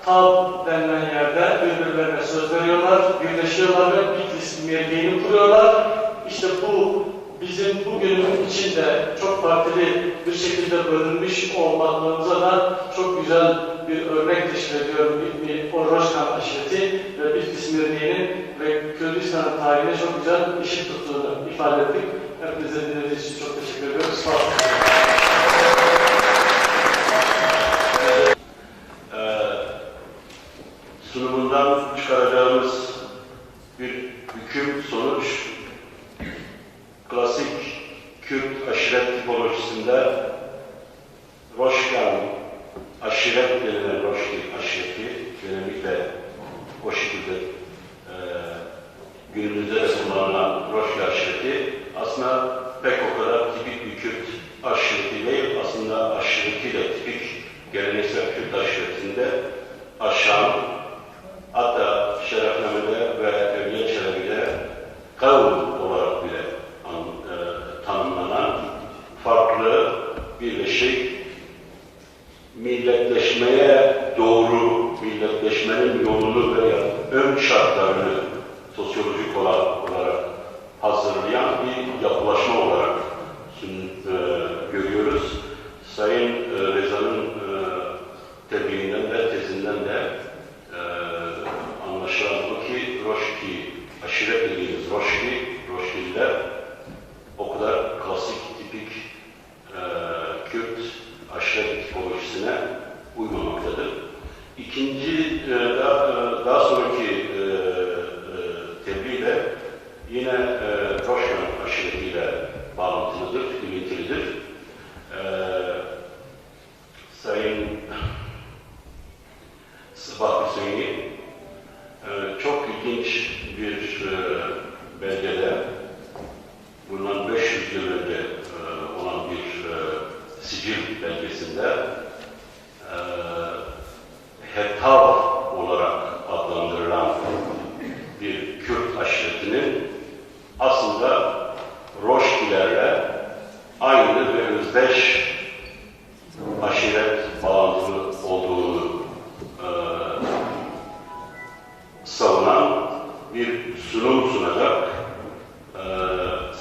Tab denilen yerde birbirlerine söz veriyorlar, birleşiyorlar ve Bitlis Mirliği'ni kuruyorlar. İşte bu bizim bugünün içinde çok partili bir şekilde bölünmüş olmadığımıza da çok güzel bir örnek teşkil ediyor o Roşkan aşireti ve Bitlis Mirliği'nin ve Kürdistan'ın tarihine çok güzel ışık tuttuğunu ifade ettik. Hepinize dinlediğiniz için çok teşekkür ediyorum. Sağ olun. Sunumundan çıkaracağımız bir hüküm, sonuç, klasik Kürt aşiret tipolojisinde Roşkan aşiret denilen Roşki aşireti, genellikle o şekilde günümüzde de kullanılan Roşki aşireti aslında pek o kadar tipik bir Kürt aşireti değil, aslında aşireti de tipik geleneksel Kürt aşiretinde aşan, hatta Şerefname'de ve Evliya Çelebi'de kavm olarak bile tanımlanan farklı, birleşik, milletleşmeye doğru, milletleşmenin yolunu veya ön şartlarını sosyolojik olarak hazırlayan bir yapılaşma olarak görüyoruz. Sayın Reza'nın tebliğinden ve tezinden de anlaşılan o ki Roşki, aşiret dediğimiz Roşki, Roşkililer o kadar klasik, tipik Kürt aşiret tipolojisine uymamaktadır. İkinci, daha sonraki tebliğ de yine Roşkan aşiretiyle bağlantılıdır, ilintilidir. Sayın Sabah Hüseyin'i çok ilginç bir belgede, bundan 500 yıl önce olan bir sicil belgesinde Hetav olarak adlandırılan bir Kürt aşiretinin aslında Roşkilerle aynı ve özdeş aşiret bağlantılı olduğunu savunan bir sunum sunacak.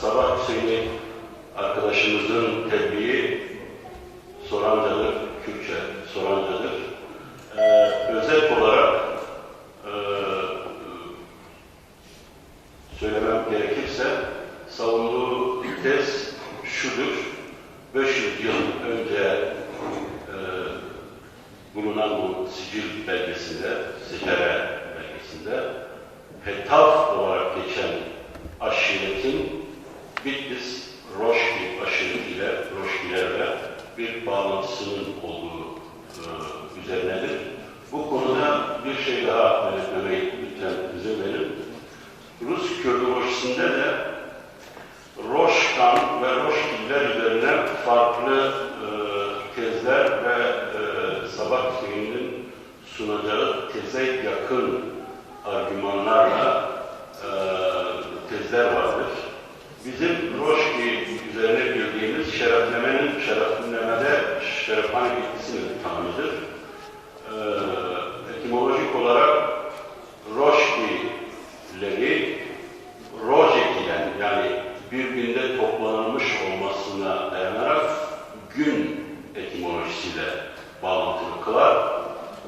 Sabah Hüseyin'i arkadaşımızın tebliği Sorancadır, Kürtçe Sorancadır. Özet olarak söylemem gerekirse savunduğu tez şudur. 500 yıl önce bulunan bu sicil belgesinde, secere belgesinde Hetaf olarak geçen aşiretin Bitlis Roşki aşiretiyle, Roşkilerle bir bağlantısının olduğu üzerinedir. Bu konuda bir şey daha belirtmeyi lütfen izin verin. Rus Kürdolojisinde de Roşkan ve Roşkiller üzerine farklı tezler ve Sabah Hüseyin'in sunacağı teze yakın argümanlarla tezler vardır. Bizim Roşki üzerine bildiğimiz şereflemenin, şereflemede Şerefhane Bitlis'in tanımıdır. Etimolojik olarak Roşkileri Rojeki'den, yani bir günde toplanılmış olmasına dayanarak gün etimolojisiyle bağlantılı kılar.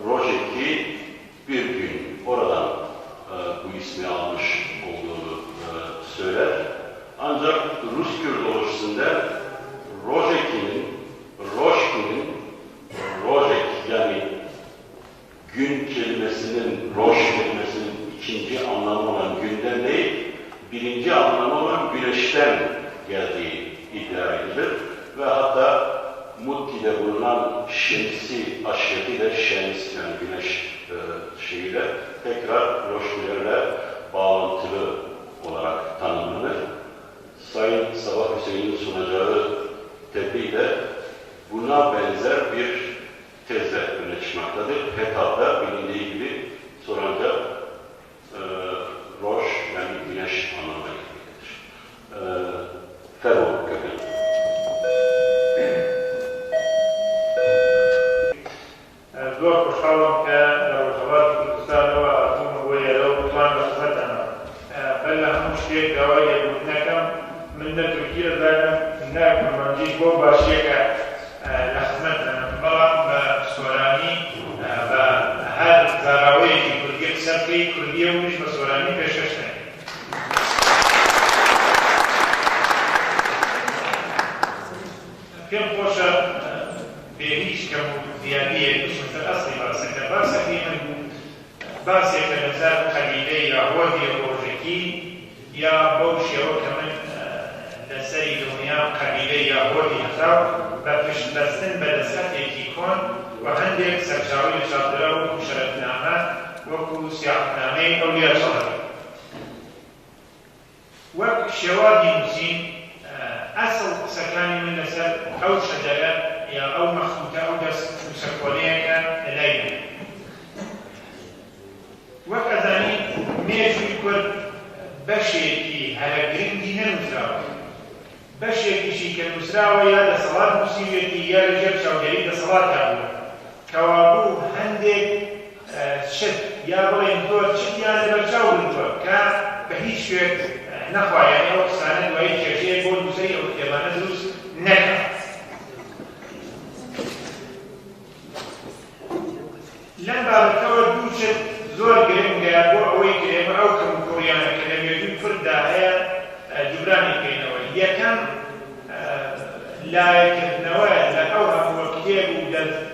Rojeki bir gün, oradan bu ismi almış olduğunu söyler. Ancak Rus Kürdolojisinde Rojeki'nin, Roşki'nin, Rojek yani gün kelimesinin, Roş kelimesinin ikinci anlamı olan günden değil, birinci anlamı olan güneşten geldiği iddia edilir. Ve hatta Mutki'de bulunan şemsi aşiretiyle, şems yani güneş şeyiyle tekrar Roşkilerle bağlantılı olarak tanımlanır. Sayın Sabah Hüseyin'in sunacağı tebliğ de buna benzer bir tezle öne çıkmaktadır. Hetav'da bilindiği gibi Soranca Roş yani güneş anlamına gelmektedir. Fero kökeni. زۆر خۆشحاڵم کە نە تورکی ئەزانم نە کورمانجیش بەو باشییە کە لە خزمەتتانم، بەڵام بە سۆرانی بە هەر زاراوەیەکی کوردی قسە بکەی کوردییە و منیش بە سۆرانی پێشکەشتان ئەکەم. پێم خۆشە بێ هیچ کەم و زیادییەک بچمە سەر ئەسڵی باسەکە. باسەکەی من باسێکە لەسەر قەبیلەی یا هۆزی ڕۆژەکی یا بەو شێوە کە من لەسەری دڵنیام قەبیلەی یا هۆزی هەتاو بە پشت بەستن بە دەستخەتێکی کۆن و هەندێک سەرچاوەی لە چاپدراو وەکوو شەرەفنامە وەکوو سیاحەتنامەی ئەولیا چەڵەبی. وەک شێوازی نووسین، ئەسڵ قسەکانی من لەسەر ئەو شەجەرە یا ئەو مەخطوطە، ئەو دەست نووسە کۆنەیە کە لە لای منە. وەک ئەزانین مێژووی کورد بەشێکی هەرە گرنگی نەنووسراوە. بەشێکیشی کە نووسراوە یا دەسەڵات نووسیویەتی یا لە ژێر چاودێری دەسەڵاتدا بووە. کەوابوو هەندێک شت یا بڵێین زۆر شتیان لەبەرچاو گرتووە کە بە هیچ شوێک نەخوا یانی ئەو قسانە دوایی کێشەیەک بۆ نووسەری ئەو کتێبانە دروست نەکا. لەم بابەتەوە دوو شت زۆر گرنگە بۆ ئەوەی کە ئێمە ئەو کەموکوڕیانە کە لە مێژووی کورددا هەیە جوبرانی بکەینەوە. یەکەم، لایەکردنەوە لە ئەو هەمووە کتێب و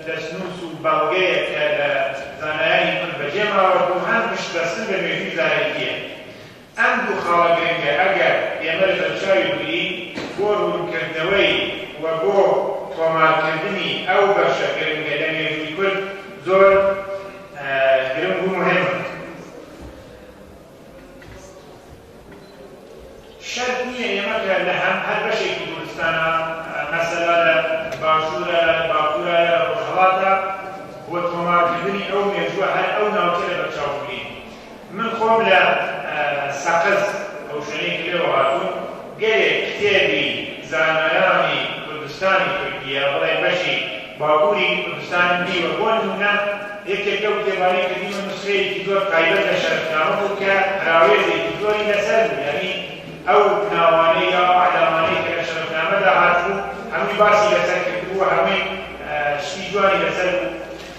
دەستنووس و بەڵگەیە کە لە زانایانی کورد بەجێ ماوە، دووهەم پشتبەستن بە مێژووی زارەکییە. ئەم دوو خاڵە گرنگە ئەگەر ئێمە لەبەرچاوی بگرین بۆ ڕوونکردنەوەی و بۆ تۆمارکردنی ئەو بەشە گرنگە لە مێژووی کورد زۆر گرنگ و موهیمە. شەرت نییە ئێمە کە لە هەم هەر بەشێکی کوردستانا مەسەلا لە باشوورە یا لە باکوورە یا لە ڕۆژهەڵاتە بۆ تۆمارکردنی ئەو مێژووە هەر ئەو ناوچە لەبەرچاو بگرین. من خۆم لە سەقز، ئەو شوێنەی کە لێوە هاتووم، گەلێک کتێبی زانایانی کوردستانی تورکی یا بڵێین بەشی باکووری کوردستانم دیوە. بۆ نموونە یەکێک لەو کتێبانەی کە دیمە نوسخەیەکی زۆر تایبەت لە شەرەفنامە بوو کە پەراوێزێکی زۆری لەسەر بوو، یانی ئەو ناوانەی یا ئەو عەلامانەی کە لە شەرەفنامەدا هاتبوو هەمووی باسی لەسەر کردبوو و هەمووی شتی جوانی لەسەر بوو.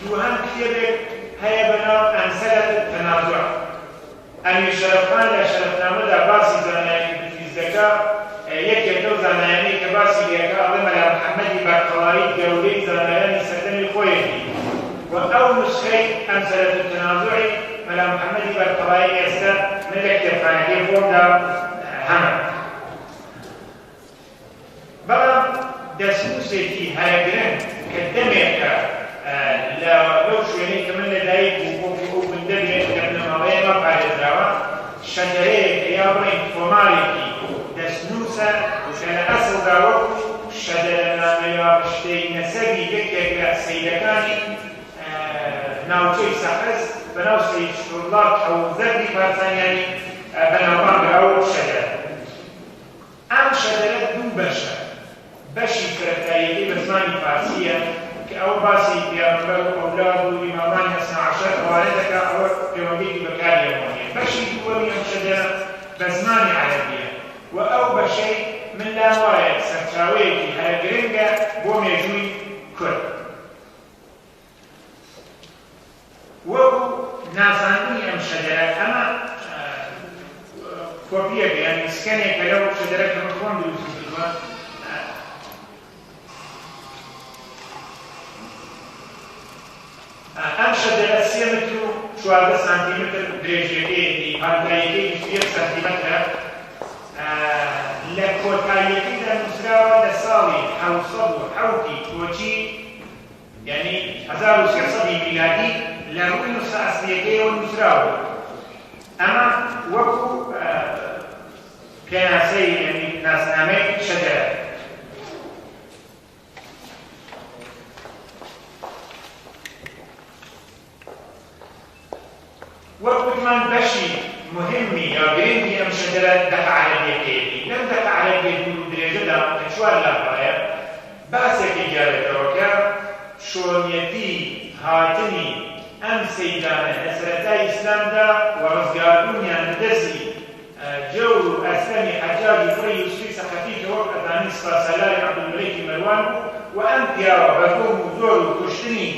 دووهەم کتێبێک هەیە بە ناو ئەمسەلە التنازع. ئەمیر شەرەفخان لە شەرەفنامەدا باسی زانایانی بتلیس دەکا، یەکێک لەو زانایانەی کە باسی لێکا ئەڵێ مەلا محەمەدی بەرقەڵایی گەورەی زانایانی سەردەمی خۆیەتی و ئەو نوسخەی ئەمسەلە التنازعی مەلا محەمەدی بەرقەڵایی ئێستە من لە کتێبخانەکەی خۆمدا هەمە. بەڵام دەستنووسێکی هەرە گرنگ کە دەمێکە لە لەو شوێنەی کە من لەدایک بووم وەکوو ئەو گوندە بێت لە بنەماڵەیەما پارێزراوە، شەجەرەیەکە یا بڵێین تۆمارێکی دەستنووسە کە لە ئەسڵدا وەکوو شەجەرەنامە یا ڕشتەی نەسەبی یەکێک لە سەیدەکانی ناوچەی سەقز بەناو سەید شکروڵڵا کەوڵزەردی پارسانیانی بەناوبانگە ئەو شەجەرە. ئەم شەجەرە دوو بەشە، بەشی سەرەتاییەکەی بە زمانی فارسییە کە ئەوە باسی پێغەمبەر و ئەولاد و ئیمامانی ئەسنا عەشەر ئەوانە دەکا، ئەوە پێوەندییەکی بە کاری ئێمەوە نییە. بەشی دووەمی ئەم شەجەرە بە زمانی عەرەبییە و ئەو بەشەی من لام وایە سەرچاوەیەکی هەرە گرنگە بۆ مێژووی کورد. وەکو ناساندنی ئەم شەجەرە، ئەمە کۆپییەکە یان سکەنێکە لەو شەجەرە کە من خۆم دروستم کردووە. ئەم شەجەرە سێ متر و 14 سانتیمەتر درێژیەکەیەتی، پانتاییەکەی 21 سانتیمەترە. لە کۆتاییەکەیدا نووسراوە لە ساڵی 707 ی کۆچی، یانی 1300 ی میلادی لە ڕووی نوسخە ئەسڵیەکەیەوە نووسراوە. ئەمە وەکو پێناسەی یانی ناسنامەی شەجەرە. وەک وتمان بەشی موهیمی یا گرنگی ئەم شەجەرە دەقە عەرەبییەکەیەتی. لەم دەقە عەرەبییە دوور و درێژەدا کە چوار لاپەڕەیە، باسێک ئەگێڕێتەوە کە چۆنیەتی هاتنی ئەم سەیدانە لە سەرەتای ئیسلامدا و ڕزگاربوونیان لە دەستی. جەور و ئەستەمی حەجاجی کوڕی یوسفی سەقەفی کە وەک ئەزانین سپاسالاری عەبدولمەلیکی مەروان بوو و ئەم پیاوە بە زوڵم و زۆر و کوشتنی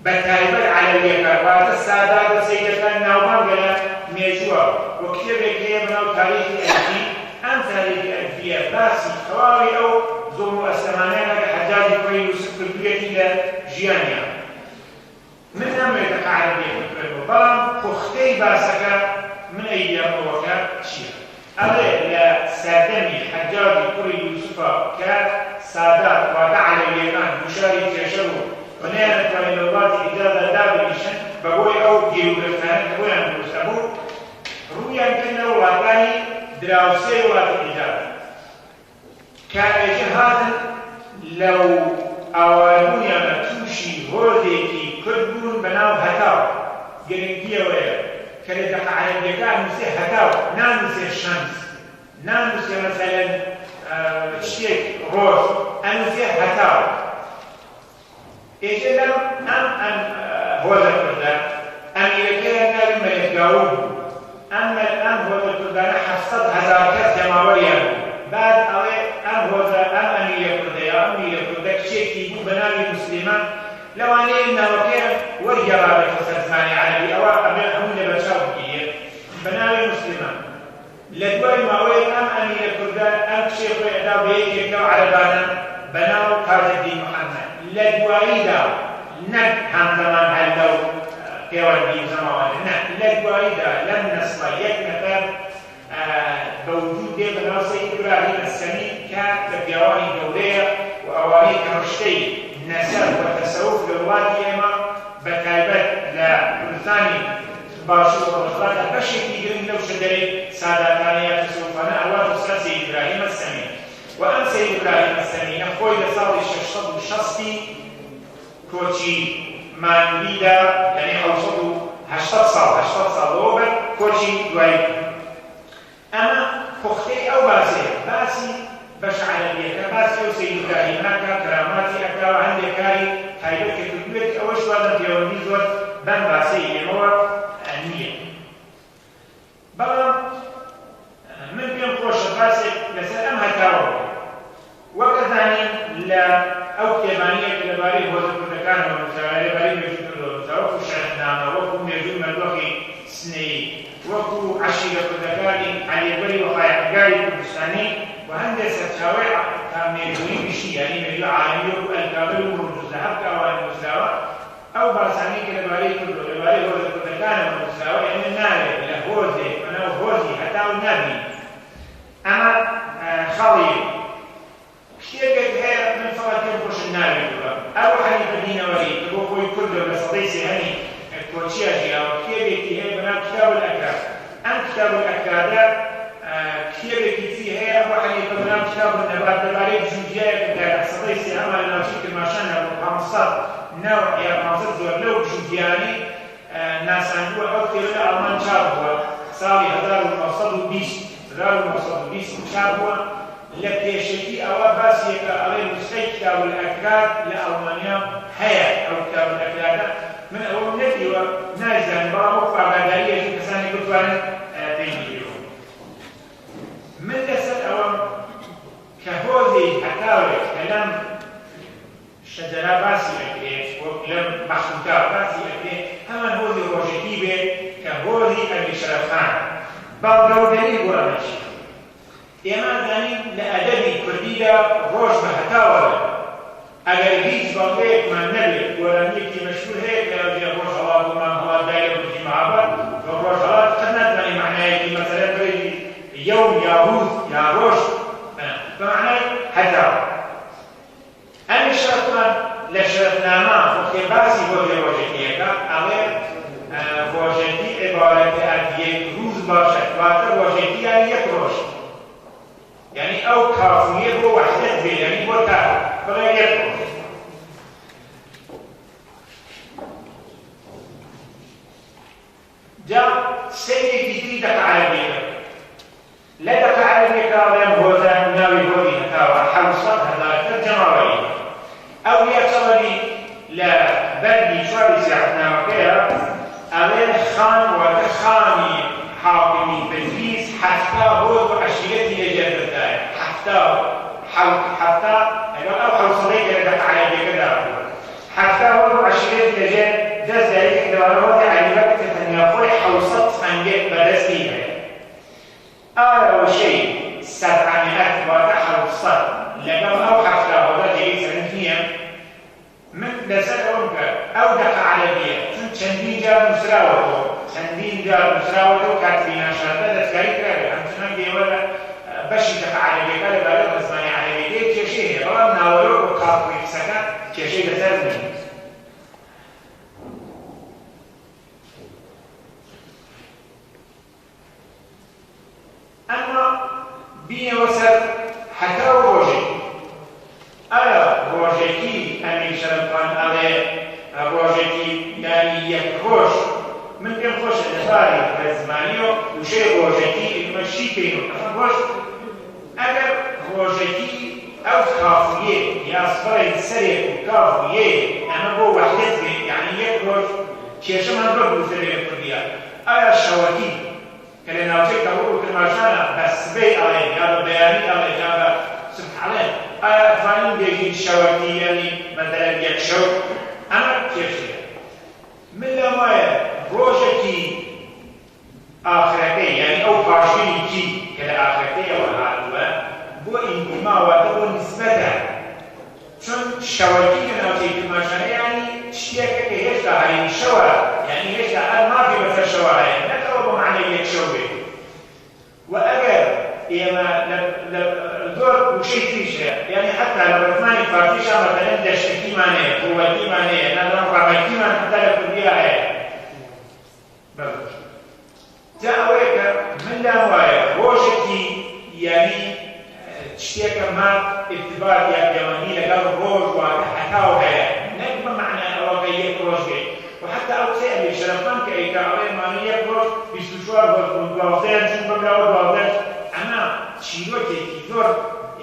بە تایبەت عەلەویەکان واتە سادات و سەیدەکان ناوبانگە لە مێژووە و کتێبێک هەیە بە ناو تاریخی ئەلفی ئەم تاریخی ئەلفیە باسی تەواوی ئەو زوڵم و ئەستەمانەیە کە حەجاجی کوڕی یوسف کردوویەتی لە ژیانیا. من نامەوێت دەقە عەرەبیەکە بخوێنمەوە بەڵام پوختەی باسەکە من ئەیگێڕمەوە کە چیە. ئەڵێ لە سەردەمی حەجاجی کوڕی یوسفا کە سادات واتە عەلەویەکان دووچاری کێشە بوون و نەیانەتوانی لە وڵاتی حیجازا دابنیشن بەهۆی ئەو گیروگرفتانە کە بۆیان دروست ئەبوو ڕوویان کردە وڵاتانی دراوسێی وڵاتی حیجاز. کە ئێجە هاتن لەو ئاوارەبوونیانە تووشی هۆزێکی کورد بوون بە ناو هەتاو، گرنگی ئەوەیە کە لە دەقە عەرەبییەکە ئەنووسێ هەتاو نانووسێ شەمس نانووسێ مەسەلەن شتێک ڕۆژ ئەنووسێ هەتاو. ئێجە لەم ئەم ئەم هۆزە کوردە ئەمیرەکەیان ناوی مەلک داوود بوو ئەم مەل ئەم هۆزە کوردانە 700,000 کەس جەماوەریان بوو بعد ئەڵێ ئەم هۆزە ئەم ئەمیرە کوردە یا ئەم میرە کوردە کچێکی بوو بە ناوی موسلیمە لەوانەیە ناوەکەیان وەرگێڕابێتەوە سەر زمانی عەرەبی ئەوە ئەبێ هەمووی لەبەرچاو بگیرێت بە ناوی موسلیمە لە دوای ماوەیەک ئەم ئەمیرە کوردە ئەم کچەی خۆی ئەدا بە یەکێک لەو عەرەبانە بە ناو تاجەدین محەمەد. لە دواییدا نەک هەمزەمان هەر لەو پێوەندی و زەماوەندە نە، لە دواییدا لەم نەسڵە یەک نەفەر بە وجوود دێ بە ناو سەید ئیبراهیم ئەسکەنی کە لە پیاوانی گەورەیە و ئەوانەی کە ڕشتەی نەسەب و تەسەوف لە وڵاتی ئێمە بە تایبەت لە کوردستانی باشوور و ڕۆژهەڵاتدا بەشێکی گرنگ لەو شەجەرەی ساداتانە یا تەسەوفانە ئەڕواتە سەر سەید ئیبراهیم ئەسسەمین و ئەم سەید ئیبراهیم ئەسسەمینە خۆی لە ساڵی 660 ی کۆچی مانگیدا یانی 780 ساڵ 80 ساڵ لەوەوبەر کۆچی دوایی کرد. ئەمە پوختەی ئەو باسەیە، باسی بەشە عەرەبییەکە، باسی ئەو سەید ئیبراهیمە کە کەراماتی ئەکا و هەندێک کاری تایبەت کە کردوویەتی، ئەوەش وازم پێوەندی زۆر بەم باسەی ئێمەوە نییە. بەڵام من پێم خۆشە باسێک لەسەر ئەم هەتاوە بکەم. وەک ئەزانین لە ئەو کتێبانەیە کە لەبارەی هۆزە کوردەکانەوە نووسراوە، لەبارەی مێژووی کوردەوە نووسراوە، وەکوو شەرەفنامە، وەکوو مێژووی مەردۆخی سنەیی، وەکوو عەشیرە کوردەکانی عەلیەکبەری وەقایعنگاری کوردستانی و هەندێ سەرچاوەی مێژوویی گشتی یانی مێژووی عالەمی وەکوو ئەلکامل و مروج الذهب کە ئەوانە نووسراوە، ئەو باسانەی کە لەبارەی کورد و لەبارەی هۆزە کوردەکانەوە نووسراوە ئێمە ناوێک لە هۆزێک بەناو هۆزی هەتاو نابینین. ئەمە خاڵی یەک. شتێکێک هەیە من فەقەت پێم خۆشە ناوی ببەم. ئەبو حەنیفە دینەوەری کە بۆ خۆی کوردە و لە سەدەی سێهەمی کۆچیا ژیاوە، کتێبێکی هەیە بە ناو کتاب الاکراد. ئەم کتاب الاکرادە کتێبێکی تری هەیە ئەبو حەنیفە بە ناو کتاب النبات دەربارەی گژوگیایەک کە لە سەدەی سێهەما لە ناوچەی کرماشان هەبووە 500 نەوع یا 500 جۆر لەو گژوگیانەی ناساندووە. ئەو کتێبە لە ئاڵمان چاپ بووە ساڵی 1920، 1920 چاپ بووە. لە پێشەکی ئەوە باسیەکە ئەڵێ نوسخەی کتاب الاکراد لە ئەڵمانیا هەیە. ئەو کتاب الاکرادە من ئەوەم نەدیوە نایزانم، بەڵام وەکو ئاگاداری ئەژین کەسانێک بتوانن پێی بگرن. من لەسەر ئەوەم کە هۆزی هەتاوێک کە لەم شەجەرە باسی ئەکرێ وەک لەم مەخوتە باسی ئەکرێ هەمان هۆزی ڕۆژەکی بێ کە هۆزی ئەمیر شەرەفخان. بەڵگە و دەلیل بۆ ئەمە چییە؟ ئێمە ئەزانین لە ئەدەبی کوردیدا ڕۆژ بە هەتاو ئەڵێن. ئەگەر هیچ بەڵگەیەکمان نەبێت گۆرانییەکی مەشهوور هەیە کە ئەڵێ ڕۆژهەڵات و مامهەڵات دایە بورجی مەهاباد و ڕۆژهەڵات قەت ناتوانی مەعنایەکی مەسەلەن بڵێی یەوم یا ڕوز یا ڕۆژ بە مەعنای هەتاو. ئەمی شەرەفمان لە شەرەفنامە وەختێ باسی هۆزی ڕۆژەکییەکە ئەڵێ ڕۆژەکی عبارەت از یک روز باشد واتە ڕۆژەکی یانی یەک ڕۆژ یانی ئەو کافویە بۆ وەحدەت بێ یانی بۆ تاک بڵێ یەک ڕۆژ. جا سەیرێکی تری دەقە عەرەبییەکە بکە. لە دەقە عەرەبییەکە ئەڵێن هۆزە ناوی هۆزی هەتاوە 700,000 کەس جەماوەری هەیە. ئەولیا چەڵەبی لە بەرگی چواری زیارەتنامەکەیا ئەڵێ خان واتە خانی حاکمی بتلیس 7. 70 هۆز و عەشیرەتی لە ژێر دەستدایە، 70 حەوت 70 لەگەڵ ئەو حەوسەڵەی کە لە دەقە عەرەبییەکەدا بووە، 70 هۆز و عەشیرەتی لە ژێر دەستدا، یەکێک لەوانە هۆزی عەلی بەگ کە تەنیا خۆی 700 تفەنگێک بەدەستی هەیە. ئایا وشەی سەبعەمئەت واتە 700 لەگەڵ ئەو 70 هۆزە جێگەی سەرنج نییە؟ من لەسەر ئەوەم کە ئەو دەقە عەرەبییە چون چەندین جار نووسراوەتەوە، چەندین جار نووسراوەتەوە، کاتبی ناشاردا دەستکاری کراوێ، هەمچنان ئێوە لە بەشی دەقە عەرەبییەکە لەبارەی ڕێزمانی عەرەبییەکەی کێشەی هەیە، بەڵام ناوەرۆک و کاڵکڕی قسەکە کێشەی لەسەر نییە. ئەمما بینەوە سەر هەتاو ڕۆژێکی. ئایا ڕۆژێکی ئەمیر شەرەفخان ئەڵێ ڕۆژێکی یانی یەک ڕۆژ؟ من پێم خۆشە لەباری ڕێزمانیەوە وشەی ڕۆژێکی ئێمە شی کەین و ئەسڵەن ڕۆژ ئەگەر ڕۆژێکی ئەو کافویێ یا بڵێین سەرێک و کافویێ ئەمە بۆ وەحدەت بێ یانی یەک ڕۆژ کێشەمان زۆر دروست دەبێ لە کوردیا. ئایا شەوەکی کە لە ناوچەی کەڵوڕ و کرماشانە بە سبەی ئەڵێن یا بە بەیانی ئەڵێن یا بە سبح ئەڵێن، ئایا ئەتوانین بێژین شەوەکی یانی مەسەلەن یەک شەو؟ ئەمە کێشەیە. من لام وایە ڕۆژەکی ئاخرەکەی یانی ئەو پاشگری کی کە لە ئاخرەکەیەوە هاتووە بۆ ئینتیما واتە بۆ نیسبەتە، چون شەوەکی لە ناوچەی کرماشانە یانی شتێکە کە هێشتا هەرێمی شەوە، یانی هێشتا هەر مافی بەسەر شەوە هەیە، نەک ئەوە بە مەعنای یەک شەو بێت. و ئەگەر ئێمە لە لە زۆر وشەی تریش هەیە، یانی حەتتا لە ڕێزمانی فارسیشا مەسەلەن دەشتەکیمان هەیە، ڕووەکیمان هەیە، نازانم ڕەمەکیمان حەتتا لە کوردیا هەیە. بەڵێ. جا ئەوەیە کە من لام وایە ڕۆژێکی یانی شتێکە ماف ئیرتبات یا پێوەندی لەگەڵ ڕۆژ واتە هەتاو هەیە نەک بە مەعنای ئەوە کە یەک ڕۆژ بێ و حەتا ئەو قسەی ئەمیر شەرەفخان کە ئەیکا ئەڵێ مانە یەک ڕۆژ 24 هۆز بوون 12یان چوون بەم لاوە 12ش ئەمە چیرۆکێکی زۆر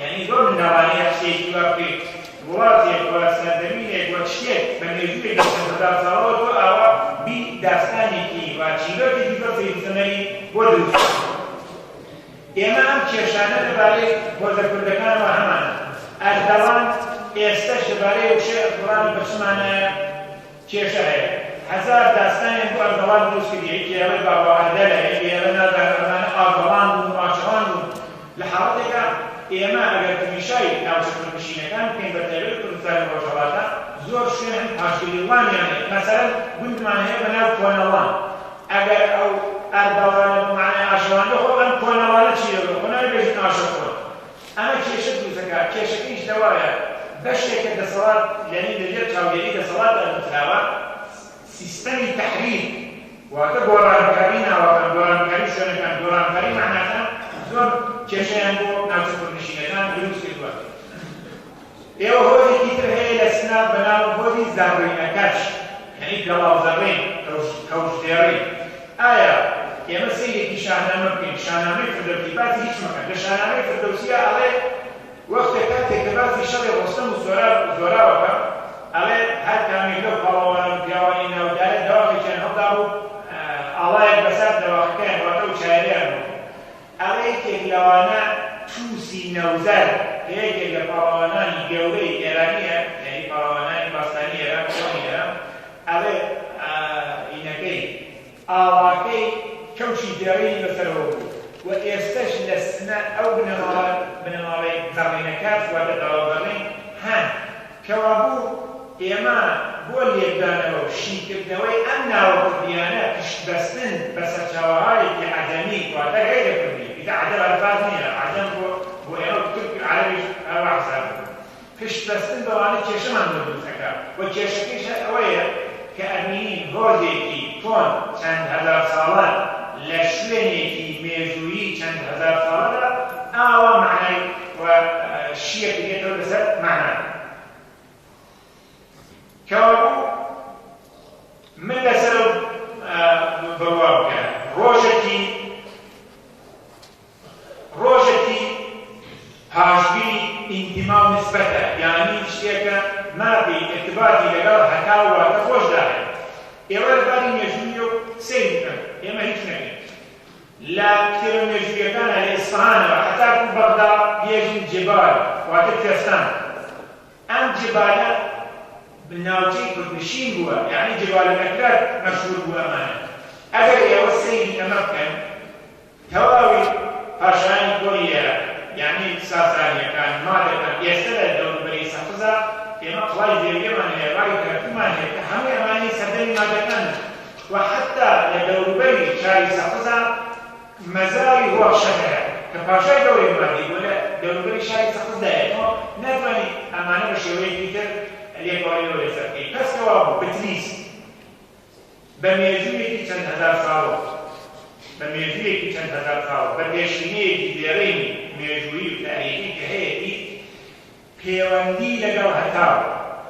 یانی زۆر منداڵانەیە قسەیەکی وا بکەیت وڵاتێک و سەرزەمینێک و شتێک بە مێژوویەکی چەند هەزار ساڵەوە تۆ ئاوا بی داستانێکی و چیرۆکێکی زۆر سەیر و سەمەری بۆ دروست بکەیت. ئێمە ئەم کێشانە لەبارەی هۆزە کوردەکانەوە هەمانە. ئەردەڵان ئێستەش لەبارەی وشەی ئەردەڵان و بە چ مانایە کێشە هەیە. هەزار داستانیان بۆ ئەردەڵان دروست کردیە، یەکێ ئەڵێ بابا ئەردەلە، یەکێ ئەڵێ نازانم ئەمانە ئاردەڵان بوون و ئاچەڵان بوون. لە حاڵەتێکا ئێمە ئەگەر تمیشای ناوچە کوردنشینەکان بکەین بە تایبەت کوردستانی ڕۆژهەڵاتە زۆر شوێن هەن پاشگری ڵانیان هەیە، مەسەلەن گوندمان هەیە بە ناو کۆنەڵان، ئەگەر ئەو ئەردەڵانە بە مەعنای ئاشەوان بێ خۆ ئەم کۆنەڵانە چی دەبن خۆ نابێ بێژن ئاشە کۆن. ئەمە کێشە دروست دەکات، کێشەکەیش لەوایە بەشێک کە دەسەڵات یانی لە ژێر چاودێری دەسەڵاتدا نووسراوە سیستەمی تەحریف واتە گۆڕانکاری ناوەکان، گۆڕانکاری شوێنەکان، گۆڕانکاری مەعناکان زۆر کێشەیان بۆ ناوچە کوردنشینەکان دروست کردووە. ئێوە هۆزێکی تر هەیە لە سنە بە ناو هۆزی زەڕینەکەش یانی پێڵاو زەڕین، کەوش زێڕین. ئایا ئێمە سەیرێکی شاهنامە بکەین، شانامەی فردەوسی باسی هیچ مەکەن، لە شانامەی فردەوسیا ئەڵێ وەختێ کاتێک کە باسی شەڕی ڕۆستەم و زۆراوەکە ئەڵێ هەر کامێک لەو پاڵەوانان و پیاوانی ناودارە دەواخێکیان هەڵدابوو ئاڵایەک بەسەر دەواخەکەیان واتە و چایەریان بوو ئەڵێ یەکێک لەوانە توسی نەوزەر کە یەکێک لە پاڵەوانانی گەورەی ئێرانیە یانی پاڵەوانانی باستانی ئێران کۆنی ئێران ئەڵێ ئینەکەی ئاڵاکەی کەوشی زێڕینی بەسەرەوە بوو و ئێستەش لە سنە ئەو بنەماڵە بنەماڵەی زەڕینەکاش واتە داڵەزەڕین هەن. کەوابوو ئێمە بۆ لێکدانەوە و شیکردنەوەی ئەم ناوە کوردییانە پشتبەستن بە سەرچاوەهایەکی عەجەمی واتە غەیرە کوردی، ئیتر عەجەم هەر فارس نییە، عەجەم بۆ بۆ ئێمە تورک و عەرەبیش هەر وا حساب دەکەن. پشتبەستن بەوانە کێشەمان بۆ دروست ئەکا و کێشەکەیش هەر ئەوەیە کە ئەبینین هۆزێکی کۆن چەند هەزار ساڵە لە شوێنێکی مێژوویی چەند هەزار ساڵەدا ئاوا مەعنای و شییەک دێتەوە لەسەر مەعنا. کەوابوو من لەسەر ئەو بڕوا بکە ڕۆژێکی ڕۆژێکی پاشگری ئینتیما و نیسبەتە، یانی شتێکە مافی ئیرتباتی لەگەڵ هەتاو واتە ڕۆژدا هەیە. ئێوە لە باری مێژووییەو سەیر بکەن، ئێمە هیچ نەکەین. لە کتێبە مێژوویەکانا لە ئیسفەهانەوە هەتاکوو بەغدا پێژن جبال واتە کوێستان. ئەم جبالە ناوچەی کوردنشین بووە یەعنی جبال الاکراد مەشهوور بووە ئەمانە. ئەگەر ئێوە سەیری ئەمە بکەن تەواوی پاشایانی کۆنی ئێران یەعنی ساسانییەکان، مادەکان ئێستە لە دەوروبەری سەقزا ئێمە قڵای زێویەمان هەیە، باغی کەرکووکمان هەیە کە هەمووی ئەمانەی سەردەمی مادەکانن. و حەتتا لە دەوروبەری شاری سەقزا مەزاری ڕۆخشە هەیە کە پاشای گەورەی مادی بووە لە دەوروبەری شاری سەقزدایە تۆ ناتوانی ئەمانە بە شێوەیەکی تر لێکۆڵینەوە لەسەر بکەی پەس کەوابوو بتلیس بە مێژوویەکی چەند هەزار ساڵە بە مێژوویەکی چەند هەزار ساڵە بە پێشینەیەکی زێڕینی مێژوویی و تاریخی کە هەیەتی پێوەندی لەگەڵ هەتاو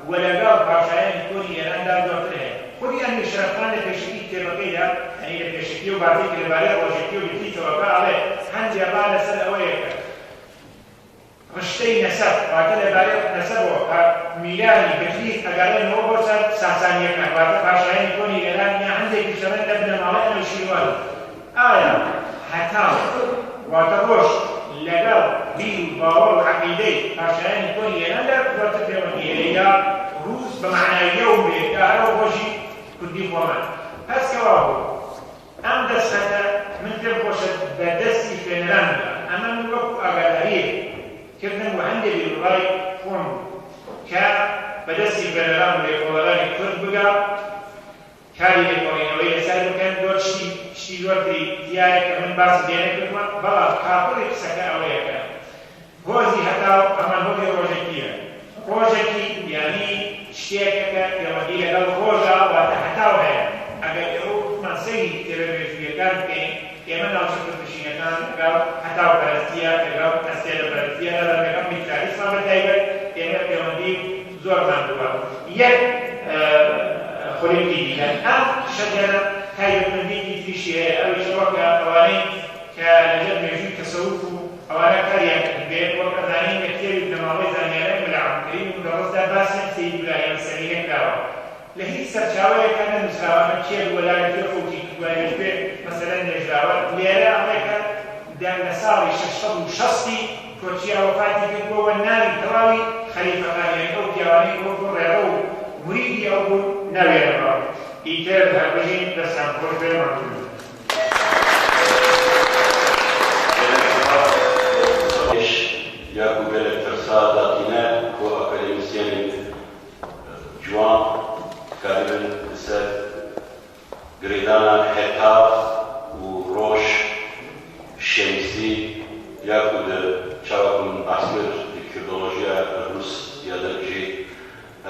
و لەگەڵ پاشایانی کۆنی ئێراندا زۆرتر هەیە. خودی ئەمیر شەرەفخان لە پێشەکی کتێبەکەیدا، یانی لە پێشەکی ئەو باسەی کە لەبارەی ڕۆژەکی و بتلیسەوە کە ئەڵێ، هەندێ ڕا لەسەر ئەوەیە کە ڕشتەی نەسەب، واتە لەبارەی نەسەبەوە کە میرانی بتلیس ئەگەڕێنەوە بۆ سەر ساسانییەکان، واتە پاشایانی کۆنی ئێران، یا هەندێکیش ئەڵێن لە بنەماڵەی ئەنوشیروان. ئایا هەتاو واتە ڕۆژ لەگەڵ بیر و باوەڕ و عەقیدەی پاشایانی کۆنی ئێراندا زۆرتر پێوەندی هەیە یا ڕووز بە مەعنای یەوم بێ کە هەر ئەو ڕۆژی کوردی خۆمان؟ پەس کەوابوو ئەم دەستخەتە من پێم خۆشە بە دەستی خوێنەران بگا. ئەمە من وەکوو ئاگادارییەک کردم و هەندێ بیروڕای خۆم بوو کە بە دەستی خوێنەران و لێکۆڵەرانی کورد بگا. کاری لێکۆڵینەوەی لەسەر بکەن زۆر شتی شتی زۆر تری تیایە کە من باسم لێ نەکردوە بەڵام کاکڵی قسەکە ئەوەیە کە هۆزی هەتاو هەمان هۆزی ڕۆژەکیە ڕۆژەکی یانی شتێکە کە پێوەندی لەگەڵ ڕۆژا واتە هەتاو هەیە ئەگەر ئێوە وتمان سەیری کتێبە مێژوویەکان بکەین ئێمە ناوچە کوردنشینەکان لەگەڵ هەتاو پەرستیە لەگەڵ ئەستێرە پەرستیە لەگەڵ میترائیسما بە تایبەت ئێمە پێوەندی زۆرمان بووە یەک خولێکی دیکە. ئەم شەجەرە تایبەتمەندییەکی تریشی هەیە، ئەویش ئەوە کە ئەوانەی کە لەژێر مێژووی تەسەوف و ئەوانە کاریان کردبێ، وەک ئەزانین لە کتێبی بنەماڵەی زانیارانی مەلا عەبدولکەریم و مودەڕسدا باسی ئەم سەید براهیمە سەمینە کراوە. لە هیچ سەرچاوەیەکا نەنووسراوە ئەمە کێ بووە، لە کوێ فەوتی کردووە، لە کوێ مەسەلەن نێژراوە. لێرە ئەڵێ کە لە ساڵی 660 ی کۆچیا وەفاتی کردووە و ناوی تەواوی خەلیفەکان یانی ئەو پیاوانەی کە وەکو ڕێڕەو و موریدی ئەو بوون ناویان نراوە. ئیتر هەر بژین دەستتان خۆش بێ مەمنون. گەلەک سپاس بۆ یا ku gelek tirsa datîne ku akademîsyenên ciwan dikaribin li ser Girêdana hetav û roj şemsî ya ku di çawa ku min behs kir di Kurdolojiya Rûs ya de jî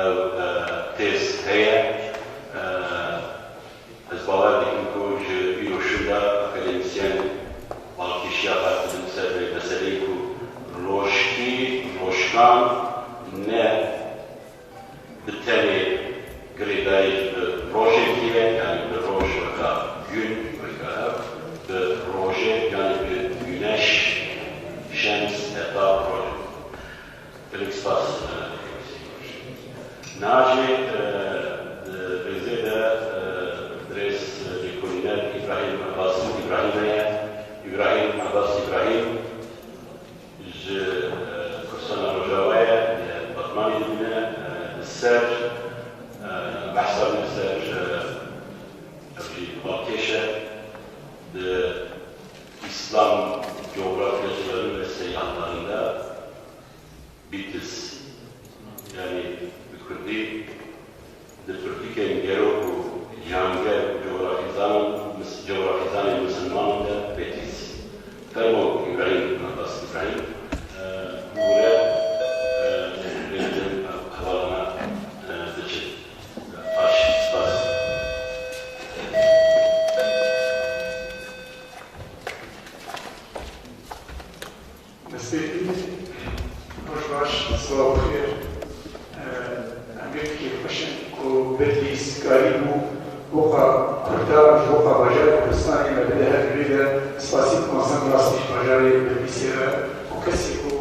ew têz heye. Ez bawer dikim ku ji îro şûnda akademîsyen balkêşiya xwe bidin ser vê meseleyê ku rojkî, rojkan ne bi tenê girêdayî bi rojekî ye, yanî bi roj weka gün weka ev, bi rojê yanî bi güneş, şems heta rojê. Gelek spas Niha jî di rêzê de birêz lêkolîner Îbrahîm Ebas Îbrahîm heye. Îbrahîm Ebas Îbrahîm Ji Kurdistana Rojava ye, li Batmanê dimîne. Li ser behsa wî li ser ew jî balkêş e di Îslam Coğrafyacıları ve Seyyahlarında Bitlis yanî bi kurdî di pirtûkên gerok û cîhanger û coğrafîzanên misilmanan de Betlîs. Fermo Îbrahîm Abbas Îbrahîm bûre rêzên hevalana diçin. Baş spas. Destê roj baş, silav û xêr. Em gelek kêfxweş in ku Bedlîs karîbû boxa Kurda ji boxa bajarê Kurdistanê me bide her cûrê de spasî mezin rastî ji bajarê Bedlîsê re û kesê ku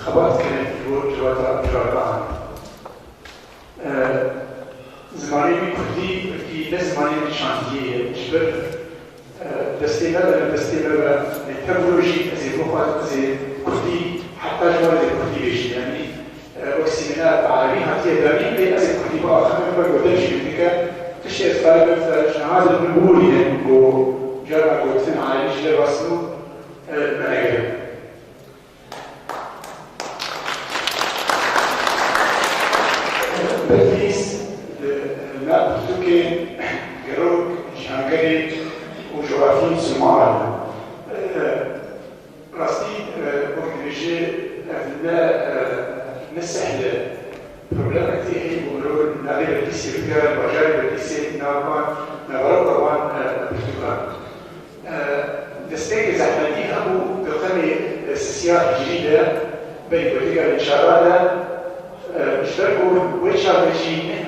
xebat kirin ji bo civata civaka Zimanê wî kurdî wekî ne zimanê çandiyê ye ji ber دەستێ مەبە دەستێ مەبە تەبرۆژی ئەزێ بۆ خوا ئەزێ کوردی حتا ژوار ئەزێ کوردی بێژی یعنی وەک سیمینار بە عەرەبی هاتیە دانین لێ ئەزێ کوردی بۆ ئاخەمە بە گۆدەنجی بکە تشتێ ئەسپارە بە شەهادە من بورینن بۆ جارنا گۆتن عەرەبیش لێ ڕاستن و منەگرن. بەدلیس نا پرتوکێ گەرۆک جیهانگەری و جوغرافی مسلمانان ڕاستی وەک دەبێژێ نە سەهلە پرۆبلەمێک تێ هەیە بۆ مرۆڤ ناوێ بەدلیسێ بکە باژاری بەدلیسێ ناوان ناوەڕۆکە وان پرتوکان دەستپێکی زەحمەتی هەبوو دەقەمی سسیا هیجریدا بەی گۆتیگە لە اشترك ويش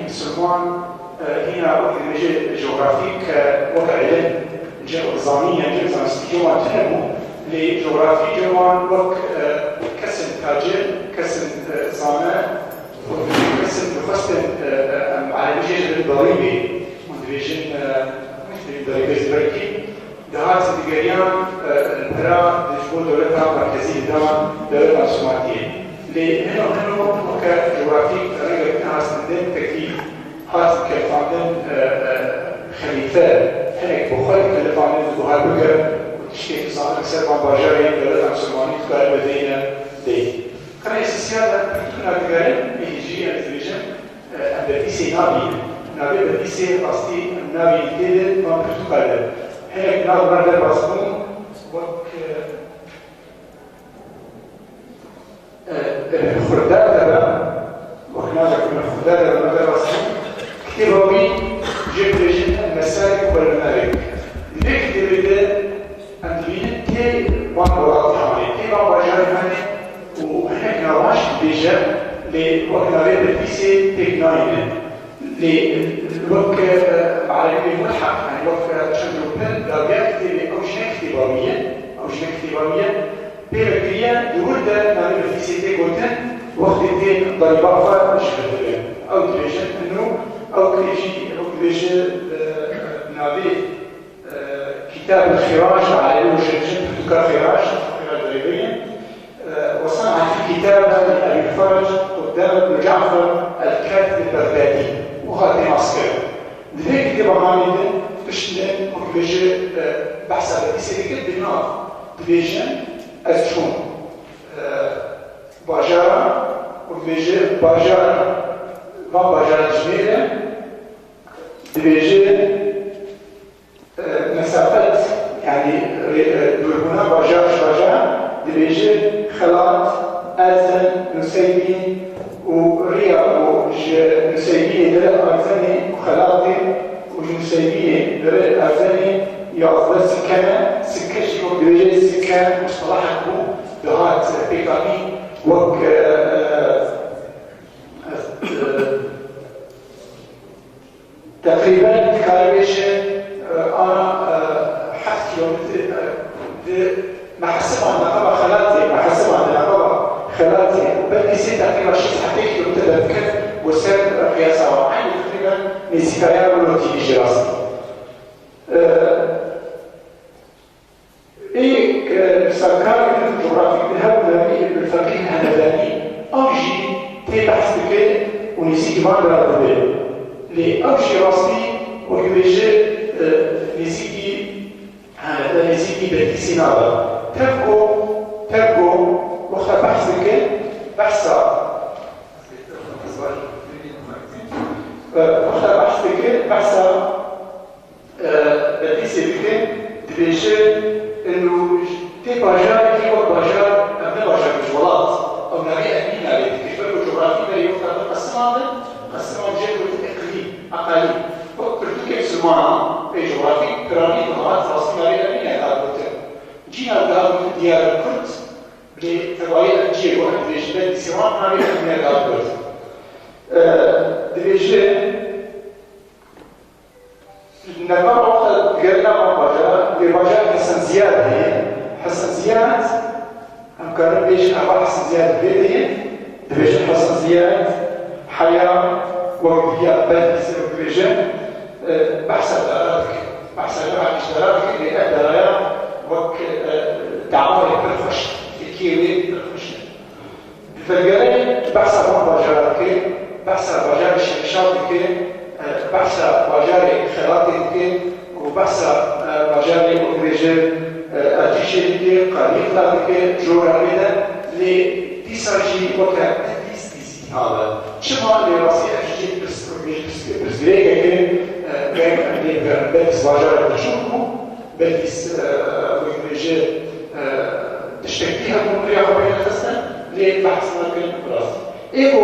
مسلمان هنا وقت دەبێژێ جغرافيك وەک علم زانية جل زانستی جوان تنبو لجغرافي جوان وەک کەسن تاجر کەسن زانە کەسن بخستن عربي جێژ ضريبي ودريجن ضريبة زبركي دهات دیگریان پرا دجبو دولتها مركزية دان دولة عثمانية لهنا هنا وك جغرافيك رجع هاستندن تكليف هات كيفاندن خليفة هناك بخاري كلفاندن بخار بكر وتشتي زان سر باجاري دولة عثمانية تكار مدينة دي كان السياسة كنا تجارب هيجي التلفزيون بديسي نابي نابي بديسي قصدي نابي تيد ما برتقال هناك نار مرة راسهم وك خرداد وكنا من خرداد مرة راسهم كتابي جبت المسالك والممالك لذلك كتابي أنتوين تي وان ولاط حمالي تي وان باجاري هاني وهناك نواش ديجا لوك ناري بديسي تكناين لوك عربي ملحق يعني وك تشندوبن دابيا كتابي أو شنو كتابية أو شنو كتابية بيركريا دوردا ناري بديسي تيكوتن وقت دين ضريبة فش أو تريجن إنه أو كريجي أو كريجي نابي كتاب الخراج على وجه كتاب خراج ضريبية وصنع في كتابة لأبي الفرج قدام بن جعفر الكاتب البغدادي وهذا عسكري لذلك كتاب هاني تشتن وكبيجي بحث على ديسيريكت بالنار ديجن أزشون باجارة وكبيجي باجارة ما باجارة جميلة ديجي مسافات يعني دورهنا باجار باجار ديجي خلاط أرزن نسيبين وريا ونسيبين درع أرزني وخلاطي ونسيبين درع أرزني يعطى سكانة سكة شو ديجي سكة مصطلح هو دهات بيكامي وك تقريبا كاربيش أنا حفت كيلومتر ما حسب عند عقبة خلاتي ما حسب عند عقبة خلاتي وبلكي سي تقريبا شي حتى كيلومتر تذكر وسر قياسها عندي تقريبا نسيكايا ولوتي جراسي إيه سركار الجغرافي بهذا بالفقيه الهمداني أوجي تي بحث بك ونسيك ما درا لي أوجي راسي وكبيجي نسيكي هذا نسيكي بديسي نابا تبكو وقت بحث بك بحثا وقت بحث بك بحثا بديسي بك دبيجي انه تي باجار كي وقت باجار ابن باجار مش ولات او نبي امين عليه كيف جغرافي بري وقت قسم هذا قسم جيل اقليم اقاليم وكل كيف سمعنا في جغرافي كرامي ظهرت راسي نبي امين هذا جينا ذهب ديار الكرد لتبعية الجيل واحد ديجي سيوان نبي امين هذا الكرد ديجي نبقى وقت قالنا باجار باجار حسن زياد هي حسن زياد هم كانوا بيش أبا حسن زياد بيدي بيش حسن زياد حياة وقتية بلد بيجن بحث الأراضي بەحسا لەوحێکیش دەرا دکرد لێ ئەv دەرایە وەک داوایە پڕ خوش تێکیە وێ پڕ خوشە. Di بەحسا wan bajara dike, بەحسا bajarê Şemşad dike, بەحسا bajarê Xelatê dike û بەحسا bajarê wek dibêje Ercîşê dike, Qalîqla dike, jora wê de lê dîsa jî weke Bedlîs nêzîk nabe. Çima lê rastî ev jî pirsgirêkeke gerek em lê bigerin. Bedlîs bajarek biçûk bû, Bedlîs wek dibêje tiştekî hebû riya xwe pê nexistin, lê behs nakin bi rastî. Êgo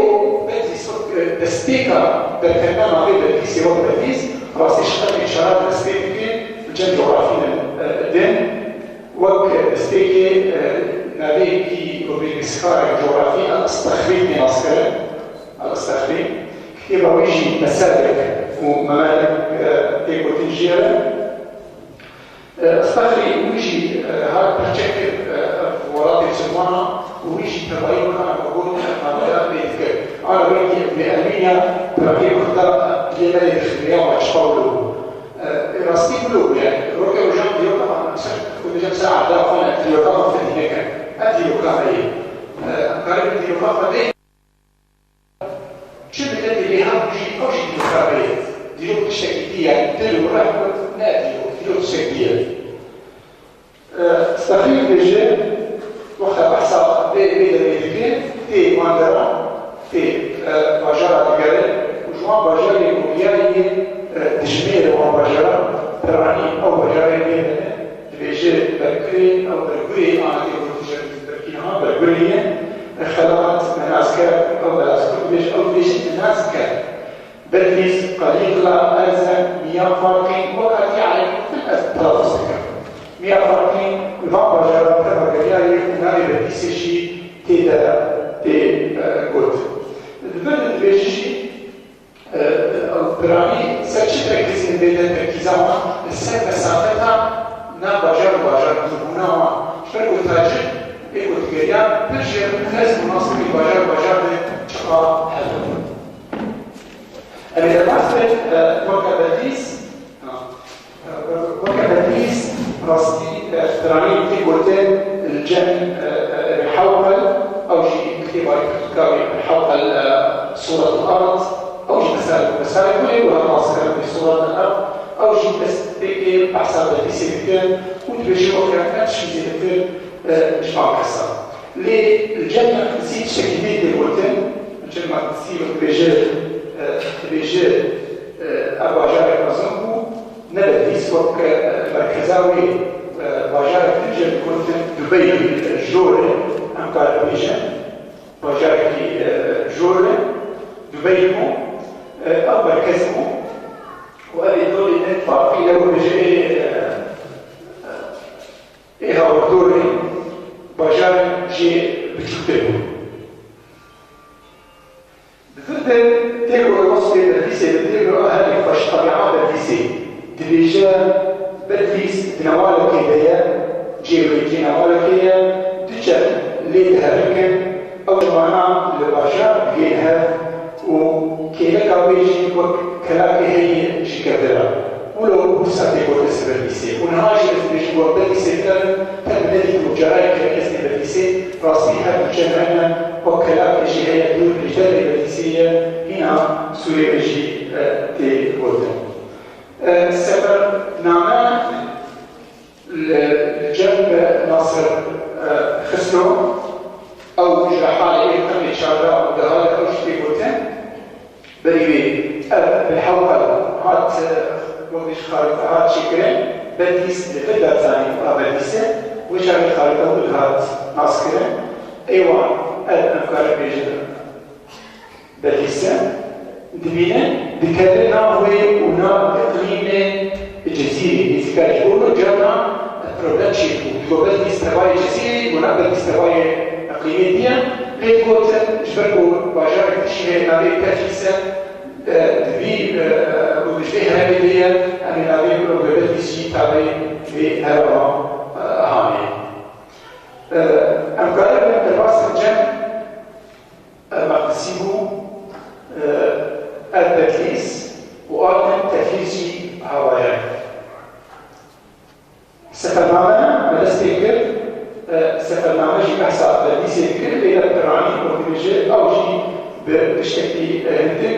Bedlîs wek destpêka derketina navê Bedlîsê wek Bedlîs rastî ji qetlê çara dest pê dike li cem coğrafî din wek destpêkê navêkî nivîskarek coğrafî El-Istaxrî tê naskirin. El-Istaxrî kitêba wî jî meselek û memelek tê gotin jê re. Istaxrî wî jî hat perçe kir welatê Musulmana û wî jî tevayî wekana ku got navaya pê dikir. Ana wekî li Ermînya piraniya Kurda lê belê dixiriya wa çiqa wilo bû. Rastî wilo bû yani rokê rojan dîroka ku dicem ser erda xwe ne dîroka xwe fedî nekin. Ev dîroka heye. Em karin dîroka xwe nê çi milletê lê hebû jî ew jî dîroka heye. Dîrok tiştekî dî yani dil û reh got ne dîrok, dîrok tiştek dî ye. Istaxrî dibêje wexta behsa vê demê dike tê wan deran tê bajara digere û ji wan bajarê ku giyayê dijmêre wan bajara piranî ew bajarê lê hene dibêje bergurê ew bergurê ana tê gotin ji berkî niha bergurê ye xelat menazker ew belazkur dibêje ew dibêje menazker Bedlîs, Qalîqla, Erzen, Miya Farqîn wek hatiye erebî ez telaffuz dikim. Miya Farqîn li van bajara teva geriyayê û navê Bedlîsê jî tê de tê gotin. Di vir de dibêje jî piranî ser çi terekîzên bê de terkîza wan li ser mesafeta nav bajar û bajar dûrbûna wan. Ji ber ku tacir ê ku digeriyan pir jê xez û nas bikî bajar û bajar de çiqa hebin. Em ê derbas bin weke Bedlîs weke Bedlîs rastî piranî tê gotin li cem Hewqel ew jî kitêba pirtûka wî Hewqel Suret al-Ard ew jî meselek û meselek wê wiha naskirin bi Suret al-Ard ew jî destpêkê behsa Bedlîsê dikin û dibêje weke ne tiştî zêdetir ji van kesan. Lê li cem Meqdisî tiştekî dî tê gotin, li cem Meqdisî wek dibêje dibêje ev bajarek mezin bû ne Bedlîs wek merkeza wê bajarek din jê digotin Dubey jor e em karin bibêjin bajarekî jor e Dubey bû ew merkez bû û ev ê dolê din farqî lew bibêje ê hawirdorê bajarên jê biçûktir bûn. Di vir de tê ku wesfê Bedlîsê dide ku ew herî xweş tebîa Bedlîsê dibêje Bedlîs di newalekê de ye, cihê wê cihê newalekê ye, du çem lê diherikin, ew civana li bajar dihên hev û kêleka wê jî wek kelakê heye ji kevira. Wilo wisa tê gotin ser Bedlîsê û niha jî ez dibêjim wek Bedlîsê binerin tev nedîtim û carayê kevin ez tê Bedlîsê rastî her du çem hene wek kelakê jî heye dûr li dervê Bedlîsê ye hîna Sûrê wê jî tê gotin. Sefername li cem Nasir Xisro ew ji halê ê qemê çarda û dehale ew jî tê gotin berî wê ev bi hewqel hat wek ji xarîte hat çêkirin Bedlîs li vir da zanîn a Bedlîs e wê çavê xarîte û hat naskirin êwan ev em karin bêjin Bedlîs e dibînin dikeve nav wê û nav iqlîmê Cezîrê nêzîka ji bo carna problem çêbû digot Bedlîs tevayê Cezîrê û nav Bedlîs tevayê iqlîmê diye lê digotin ji ber ku bajarek tişî heye navê Teflîs e divî û ji vê herêmê dê ye em ê navê Bedlîs jî tavê vê herêma hanê. Em karibin derbas bin cem Meqdisî bû ev Bedlîs û a din Teflîs jî havayek. بتشتەکی هندک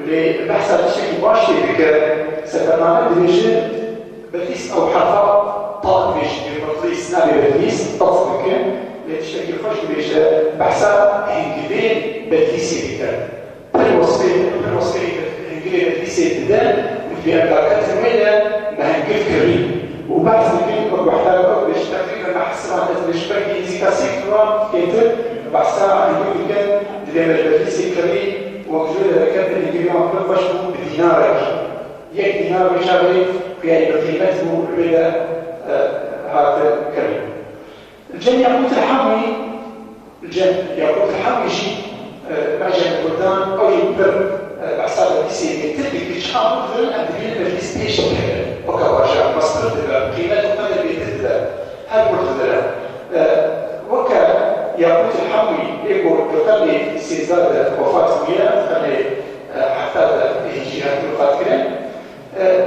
لێ بەحسا تشتەکی باش تێ دکە سەفەرنامە درێژە بەتلیس ئەو حرفا طا دبێژن بەتلیس نابێ بەتلیس تەت دکە لێ تشتەکی خۆش دبێژە بەحسا هنگوێ بەتلیسێ دکە پر وەصفێ پر وەصفێ هنگوێ بەتلیسێ ددە ودبێ ئەم داکەتن وێنە بە هەنگف کڕی وبحث دکن وەک وەحتا وەک بێژ تقریبا بەحسا دەشبەکی نزیکا سێ کیلۆ پێتر بەحسا هەنگف دکەن دبێ بەتلیسێ کڕی وەک جۆرە دەکەن هەنگوێ پر خۆش بوو بدینارێک یەک دینار بشاوێ پیاری بەقیمەت بوو لێرە هاتە کڕی. الجن ياقوت الحموي الجن ياقوت الحموي جي معجم البلدان او يبر بحساب البيسي تبي كشام مثلا أدرين بليس بيش وكواجا مصدر دبا قيمة قدر بيتدبا هل مرتدلا وكا ياقوت الحموي إيكو تقلي سيزاد وفاة ويا تقلي حتى هجيها وفاة كريم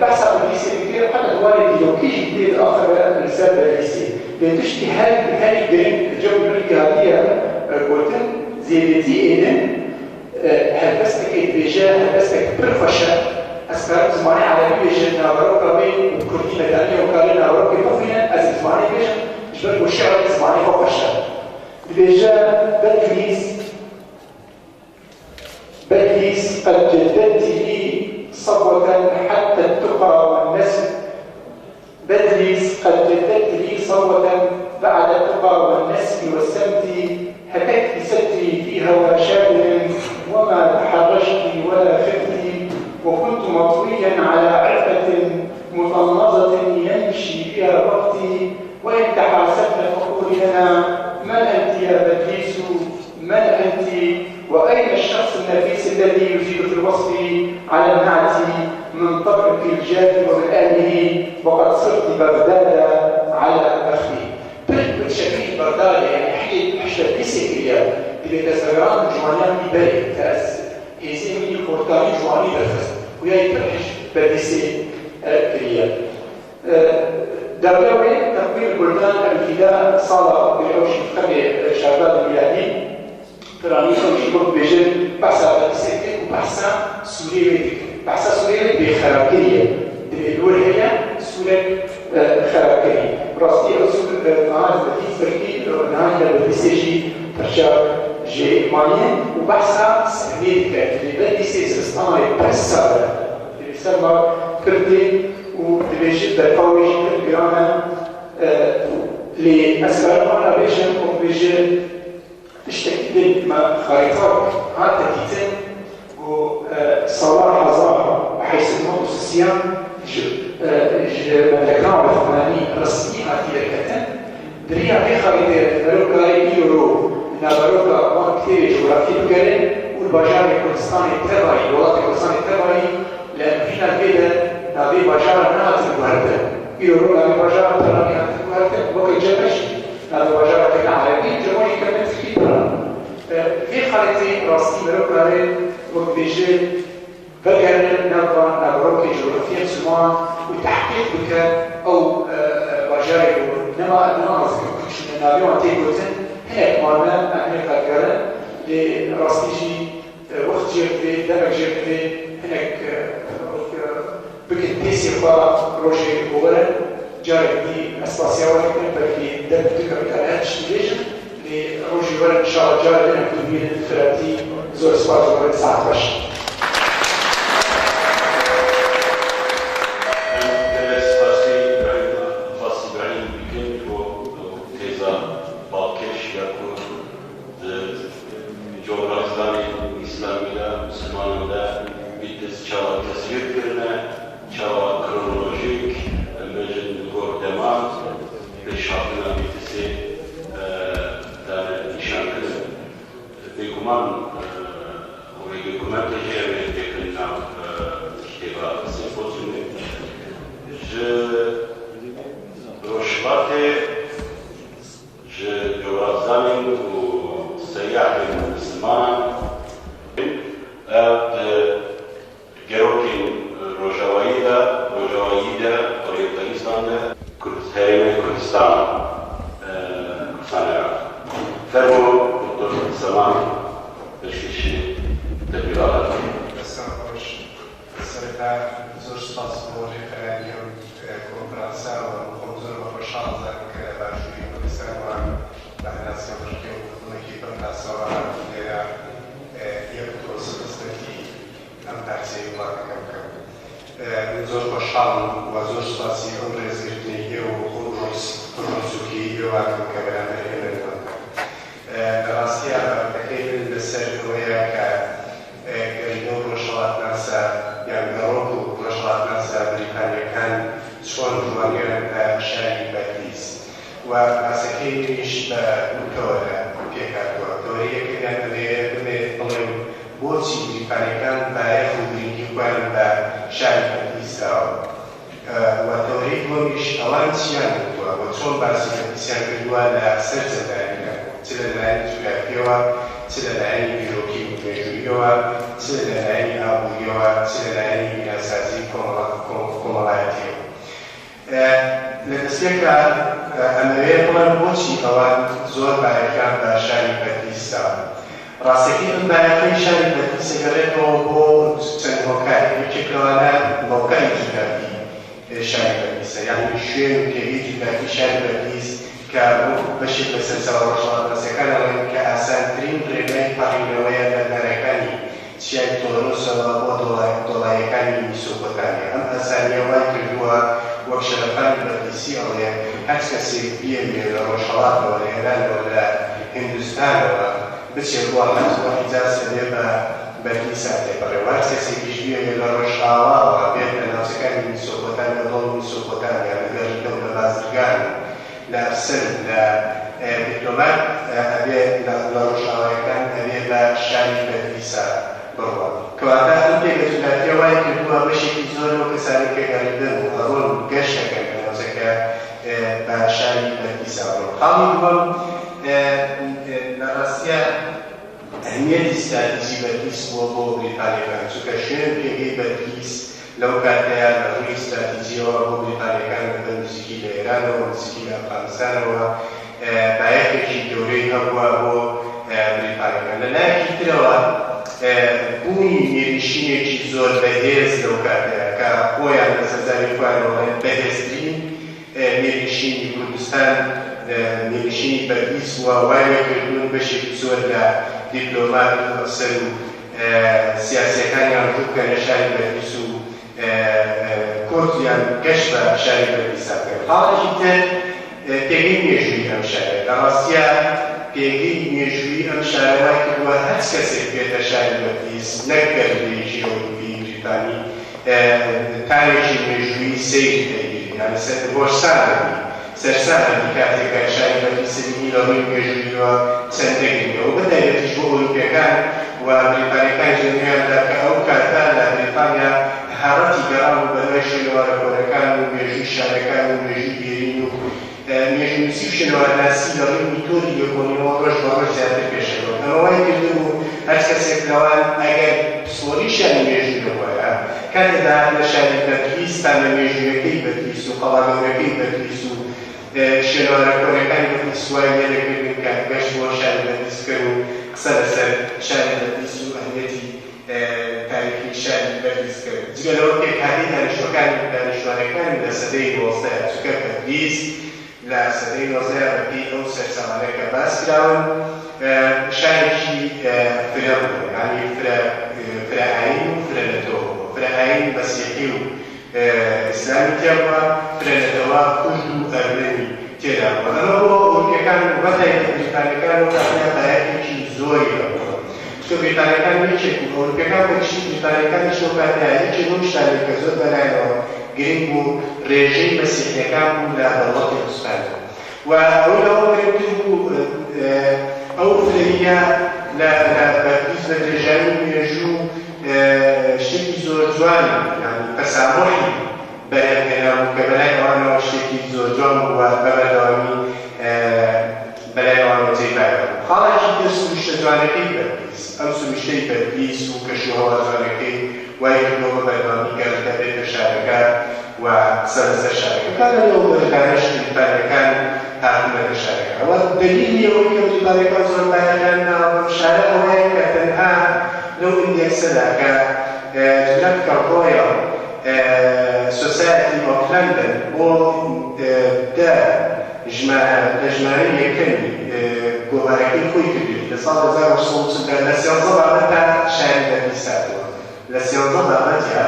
بحساب البيسي بكير حتى دواري ديوكيش جديد آخر رسالة بليسي لتشتي هل هل جرين الجو الملكي هذه قلتن زيادتي إذن هلبستك بيجا هلبستك برخشة أسكار زماني على بيجا نابروكا بين كردي مدنية وكالي نابروكا بخينا أز زماني بيجا جبر وشعر زماني فوقشة بيجا بليس بليس قد جددت لي صبوة حتى التقى والنسب بدليس قد جددت لي صبوة بعد التقى والنسب والسمت هتكت ستري في هوى شابر وما تحرشت ولا خفت وكنت مطويا على عفة مطنظة يمشي بها وقتي وإن تحاسبت فقولي لنا من أنت يا بدليس من أنت وأين الشخص النفيس الذي يزيد في الوصف على النعت من طبعك الجاد ومن أهله وقد صرت بغداد على بختي. برد شبيه بغداد يعني حكي حشة بيسكريا اللي تسغران جوانيان ببالي تأس إيزي مني قرطاني جواني درخست ويا يبرحش بديسي كريا. داوي تقويم البلدان الفداء صالة بالعوش قبل شعبان الميلادي تراني خوشي بوك بيجن بحثا بديسي وبحثا سوريا بحثا سوريا بخراكية الأول هي سوريا خراكية راستي أصول نهار بديس بركي نهار بديسي ترجع جي مانيا وبحثا سميت اللي بديسي زستاني بس اللي سمى كردي ودبيجي بالفاوي كرديانا لأسباب أنا بيجن وبيجي تشتكي ما خريطات حتى تيتن وصلاح هزار حيث الموت السيام مملكة العثمانية رسمي هاتي لكتن دريا في خريطة بروكا يورو نابروكا وان كتير جغرافي بكرين والباجار الكردستاني التبعي الولايات الكردستاني التبعي لأن فينا البيضة نابي باجار نهات الوردة يورو نابي باجار تراني هات الوردة وكي جمش نابي باجار تكنا عربي جمعي كمان تكي في خريطة راستي بروكا وبيجي بقى نبغى نبروك جغرافيا سمان وتحقيق بك أو باجاري نما ناز نابي وانتي قلتن هنا مالنا أمريكا قرن لراستيجي وقت جربي دمك جربي هناك بك بيسي خوا روجي وغرن جاري دي أسباسيا ولكن بلكي دم تكرر كانت شتيجن لروجي ورن إن شاء الله جاري لنا كل فراتي زور سبات ورن ساعة باش. Fermo, Dr. Saman, من زۆر خۆشحاڵم و زۆر سوپاسی ئەو ڕێزگرتنەی ئێوە و ئەو ڕۆڵسووکیەی ئێوە ئەکەم کە بەرامبەر ئێمە نواندن. لە ڕاستیا بابەتەکەی من لەسەر ئەوەیە کە گەریدە و ڕۆژهەڵاتناسە یان گەڕۆک و ڕۆژهەڵاتناسە بریتانییەکان چۆن ڕوانیان بە شاری بەدلیس و باسەکەی منیش بە دوو تەوەرە پێکهاتووە. تەوەری یەکەمیان ئەمەیە بمەوێت بڵێم بۆچی بریتانیەکان بایەخ و گرنگی خۆیان بە شاری بەدلیس داوە و تەوەرەی دووەمیش ئەوان چیان وتووە و چۆن باسی بەدلیسیان کردووە لە سەرجەم لایەنەکان چ لە لایەنی جوگرافییەوە چ لە لایەنی بیرۆکی و مێژووییەوە چ لە لایەنی ئابوورییەوە چ لە لایەنی بیناسازی کۆمەڵایەتییەوە. لە دەستپێکا ئەمەوێ بڵێم بۆچی ئەوان زۆر بایەخیان بە شاری بەدلیس داوە. ڕاستەکەی ئەم بایەخەی شاری بەدلیس ئەگەڕێتەوە بۆ چەند هۆکارێک، یەکێک لەوانە مەوقعی جوگرافی شاری بەدلیسە، یانی شوێن و پێگەی جوگرافی شاری بەدلیس کە وەکو بەشێک لە سەرچاوە ڕۆژهەڵاتناسیەکان ئەڵێن کە ئاسانترین ڕێگای پەڕینەوەیە لە دارەکانی چیای تۆرۆسەوە بۆ دۆڵاییەکانی میسۆپۆتامیا. ئەم ئاسانییە وای کردووە وەک شەرەفانی بەدلیسی ئەڵێ هەرچ کەسێک بیەوێ لە ڕۆژهەڵاتەوە، لە ئێرانەوە، لە هیندستانەوە بچێ بۆ حەج بۆ حیجاز ئەبێ بە بەدلیسا تێپەڕێ و هەرچ کەسێکیش بیەوێ لە ڕۆژئاواوە بێت لە ناوچەکانی میسۆپۆتامیا دۆڵی میسۆپۆتامیا لە گەڕیدە و لە بازرگان و لە ئەفسەر و لە دیپلۆمات ئەبێ لە ڕۆژئاوایەکان ئەبێ بە شاری بەدلیسا بڕوا. کەواتە ئەم پێگە جوگرافیە وای کردووە بەشێکی زۆر لەو کەسانەی کە گەڕیدەن و ئەڕۆن و گەشت ئەکەن لە ناوچەکە بە شاری بەدلیسا بڕۆن. خاڵی دووەم لە ڕاستیا ئەهمیەتی ستراتیجی بەدلیس بووە بۆ بریتانیەکان چونکە شوێن و پێگەی بەدلیس لەو کاتەیا لە ڕووی ستراتیجیەوە بۆ بریتانیەکان لەبەر نزیکی لە ئێرانەوە نزیکی لە ئەفغانستانەوە بایەخێکی گەورەی هەبووە بۆ بریتانیەکان. لە لایەکی ترەوە بوونی میرنشینێکی زۆر بەهێز لەو کاتەیا کە خۆیان لە سەرزاری خۆیانەوە ئەڵێن بەهێزترین میرنشینی کوردستان میرنشینی بەدلیس بووە وای لێکردوون بەشێکی زۆر لە دیپلۆمات و ئەفسەر و سیاسیەکانیان ڕوو بکەنە شاری بەدلیس و کورد یان گەشت بە شاری بەدلیسا بکەن. خاڵێکی تر پێگەی مێژوویی ئەم شارەیە. لە ڕاستیا پێگەی مێژوویی ئەم شارە وای کردووە هەرچ کەسێک بێتە شاری بەدلیس نەک گەردەیەکی ئەوروپی بریتانی تامێکی مێژوویی سەیری دەگیری یانی هۆشسان دەبی سەرسام دەبی کاتێک کە شاری بەدلیس دەبینی لە ڕووی مێژووییەوە چەندە گرنگە و بەتایبەتیش بۆ ئەوروپیەکان و بریتانیەکانیش لە نێویاندا کە ئەو کاتە لە بریتانیا هەڕەتی گەڕان بوو بەدوای شوێنەوارە کۆنەکان و مێژووی شارەکان و مێژووی دێرین و مێژوونووسی و شوێنەوارناسی لە ڕووی میتۆدی لێکۆڵینەوە ڕۆژ بە ڕۆژ زیاتر پێشەکەوت. ئەمە وای کردبوو هەرچ کەسێک لەوان ئەگەر پسپۆریشیان مێژوو نەبوایە کاتێ دەهاتنە شاری بەدلیس تا لە مێژوویەکەی بەدلیس و قەڵا گەورەکەی بەدلیس و شوێنەوارە کۆنەکانی بەدلیس وای لێدەکردن کە گەشت بۆ شاری بەدلیس بکەن و قسە لەسەر شاری بەدلیس و ئەهمیەتی تاریخی شاری بەدلیس بکەن. جگە لەوە پێکهاتەی دانیشتوەکانی دانیشتوانەکانی لە سەدەی نۆزدەیە چونکە بەدلیس لە سەدەی نۆزدەیە بە پێی ئەو سەرچاوانە کە باس کراون شارێکی فرە بووە یانی فرە فرە ئایین و فرە نەتەوە بووە فرە ئایین مەسیحی و ئیسلامی تیا بووە فرە نەتەوە کورد و ئەرمەنی تێدا بووە ئەمە بۆ ئەوروپیەکان و بەتایبەت بریتانیەکان ئەو کاتە بایەخێکی زۆری هەبووە چونکە بریتانیەکان یەکێک بوو ئەوروپیەکان بە گشتی بریتانیەکانیش لەو کاتەیا یەکێک لەو شتانەی کە زۆر بەلایانەوە گرنگ بوو رێژەی مەسیحیەکان بوو لە دەوڵەتی عوسمانی و ئەوەی لەوە گرنگتر بوو ئەو فرەییە لە لە بەدلیس بە درێژایی مێژوو شتێکی زۆر جوانی بوو یانی تەساموحی بەرهەم هێنابوو کە بەلای ئەوانەوە شتێکی زۆر جوان بوو و بە بەردەوامی بەلای ئەوانەوە جێی بایەخ بوو. خاڵێکی تر سروشتە جوانەکەی بەدلیس، ئەم سروشتەی بەدلیس و کەشوهەوا جوانەکەی وای کردووە بە بەردەوامی گەڕیدە بێتە شارەکە و قسە لەسەر شارەکە بکات، لەو بەرگانەش بریتانیەکان هاتوونەتە شارەکە. ئەوە دەلیلی ئەوەی کە بریتانیەکان زۆر بایەخیان داوە بەم شارە ئەوەیە کە تەنها لەو ئیندێکسەدا کە Geographical Royal Society of London بۆ دە ژمارە لە ژمارەی یەکەمی گۆڤارەکەی خۆی کردوویەتی لە ساڵی 1840 دا لە سێزدە بابەتدا شاری بەدلیس هاتووە. لە سێزدە بابەتیا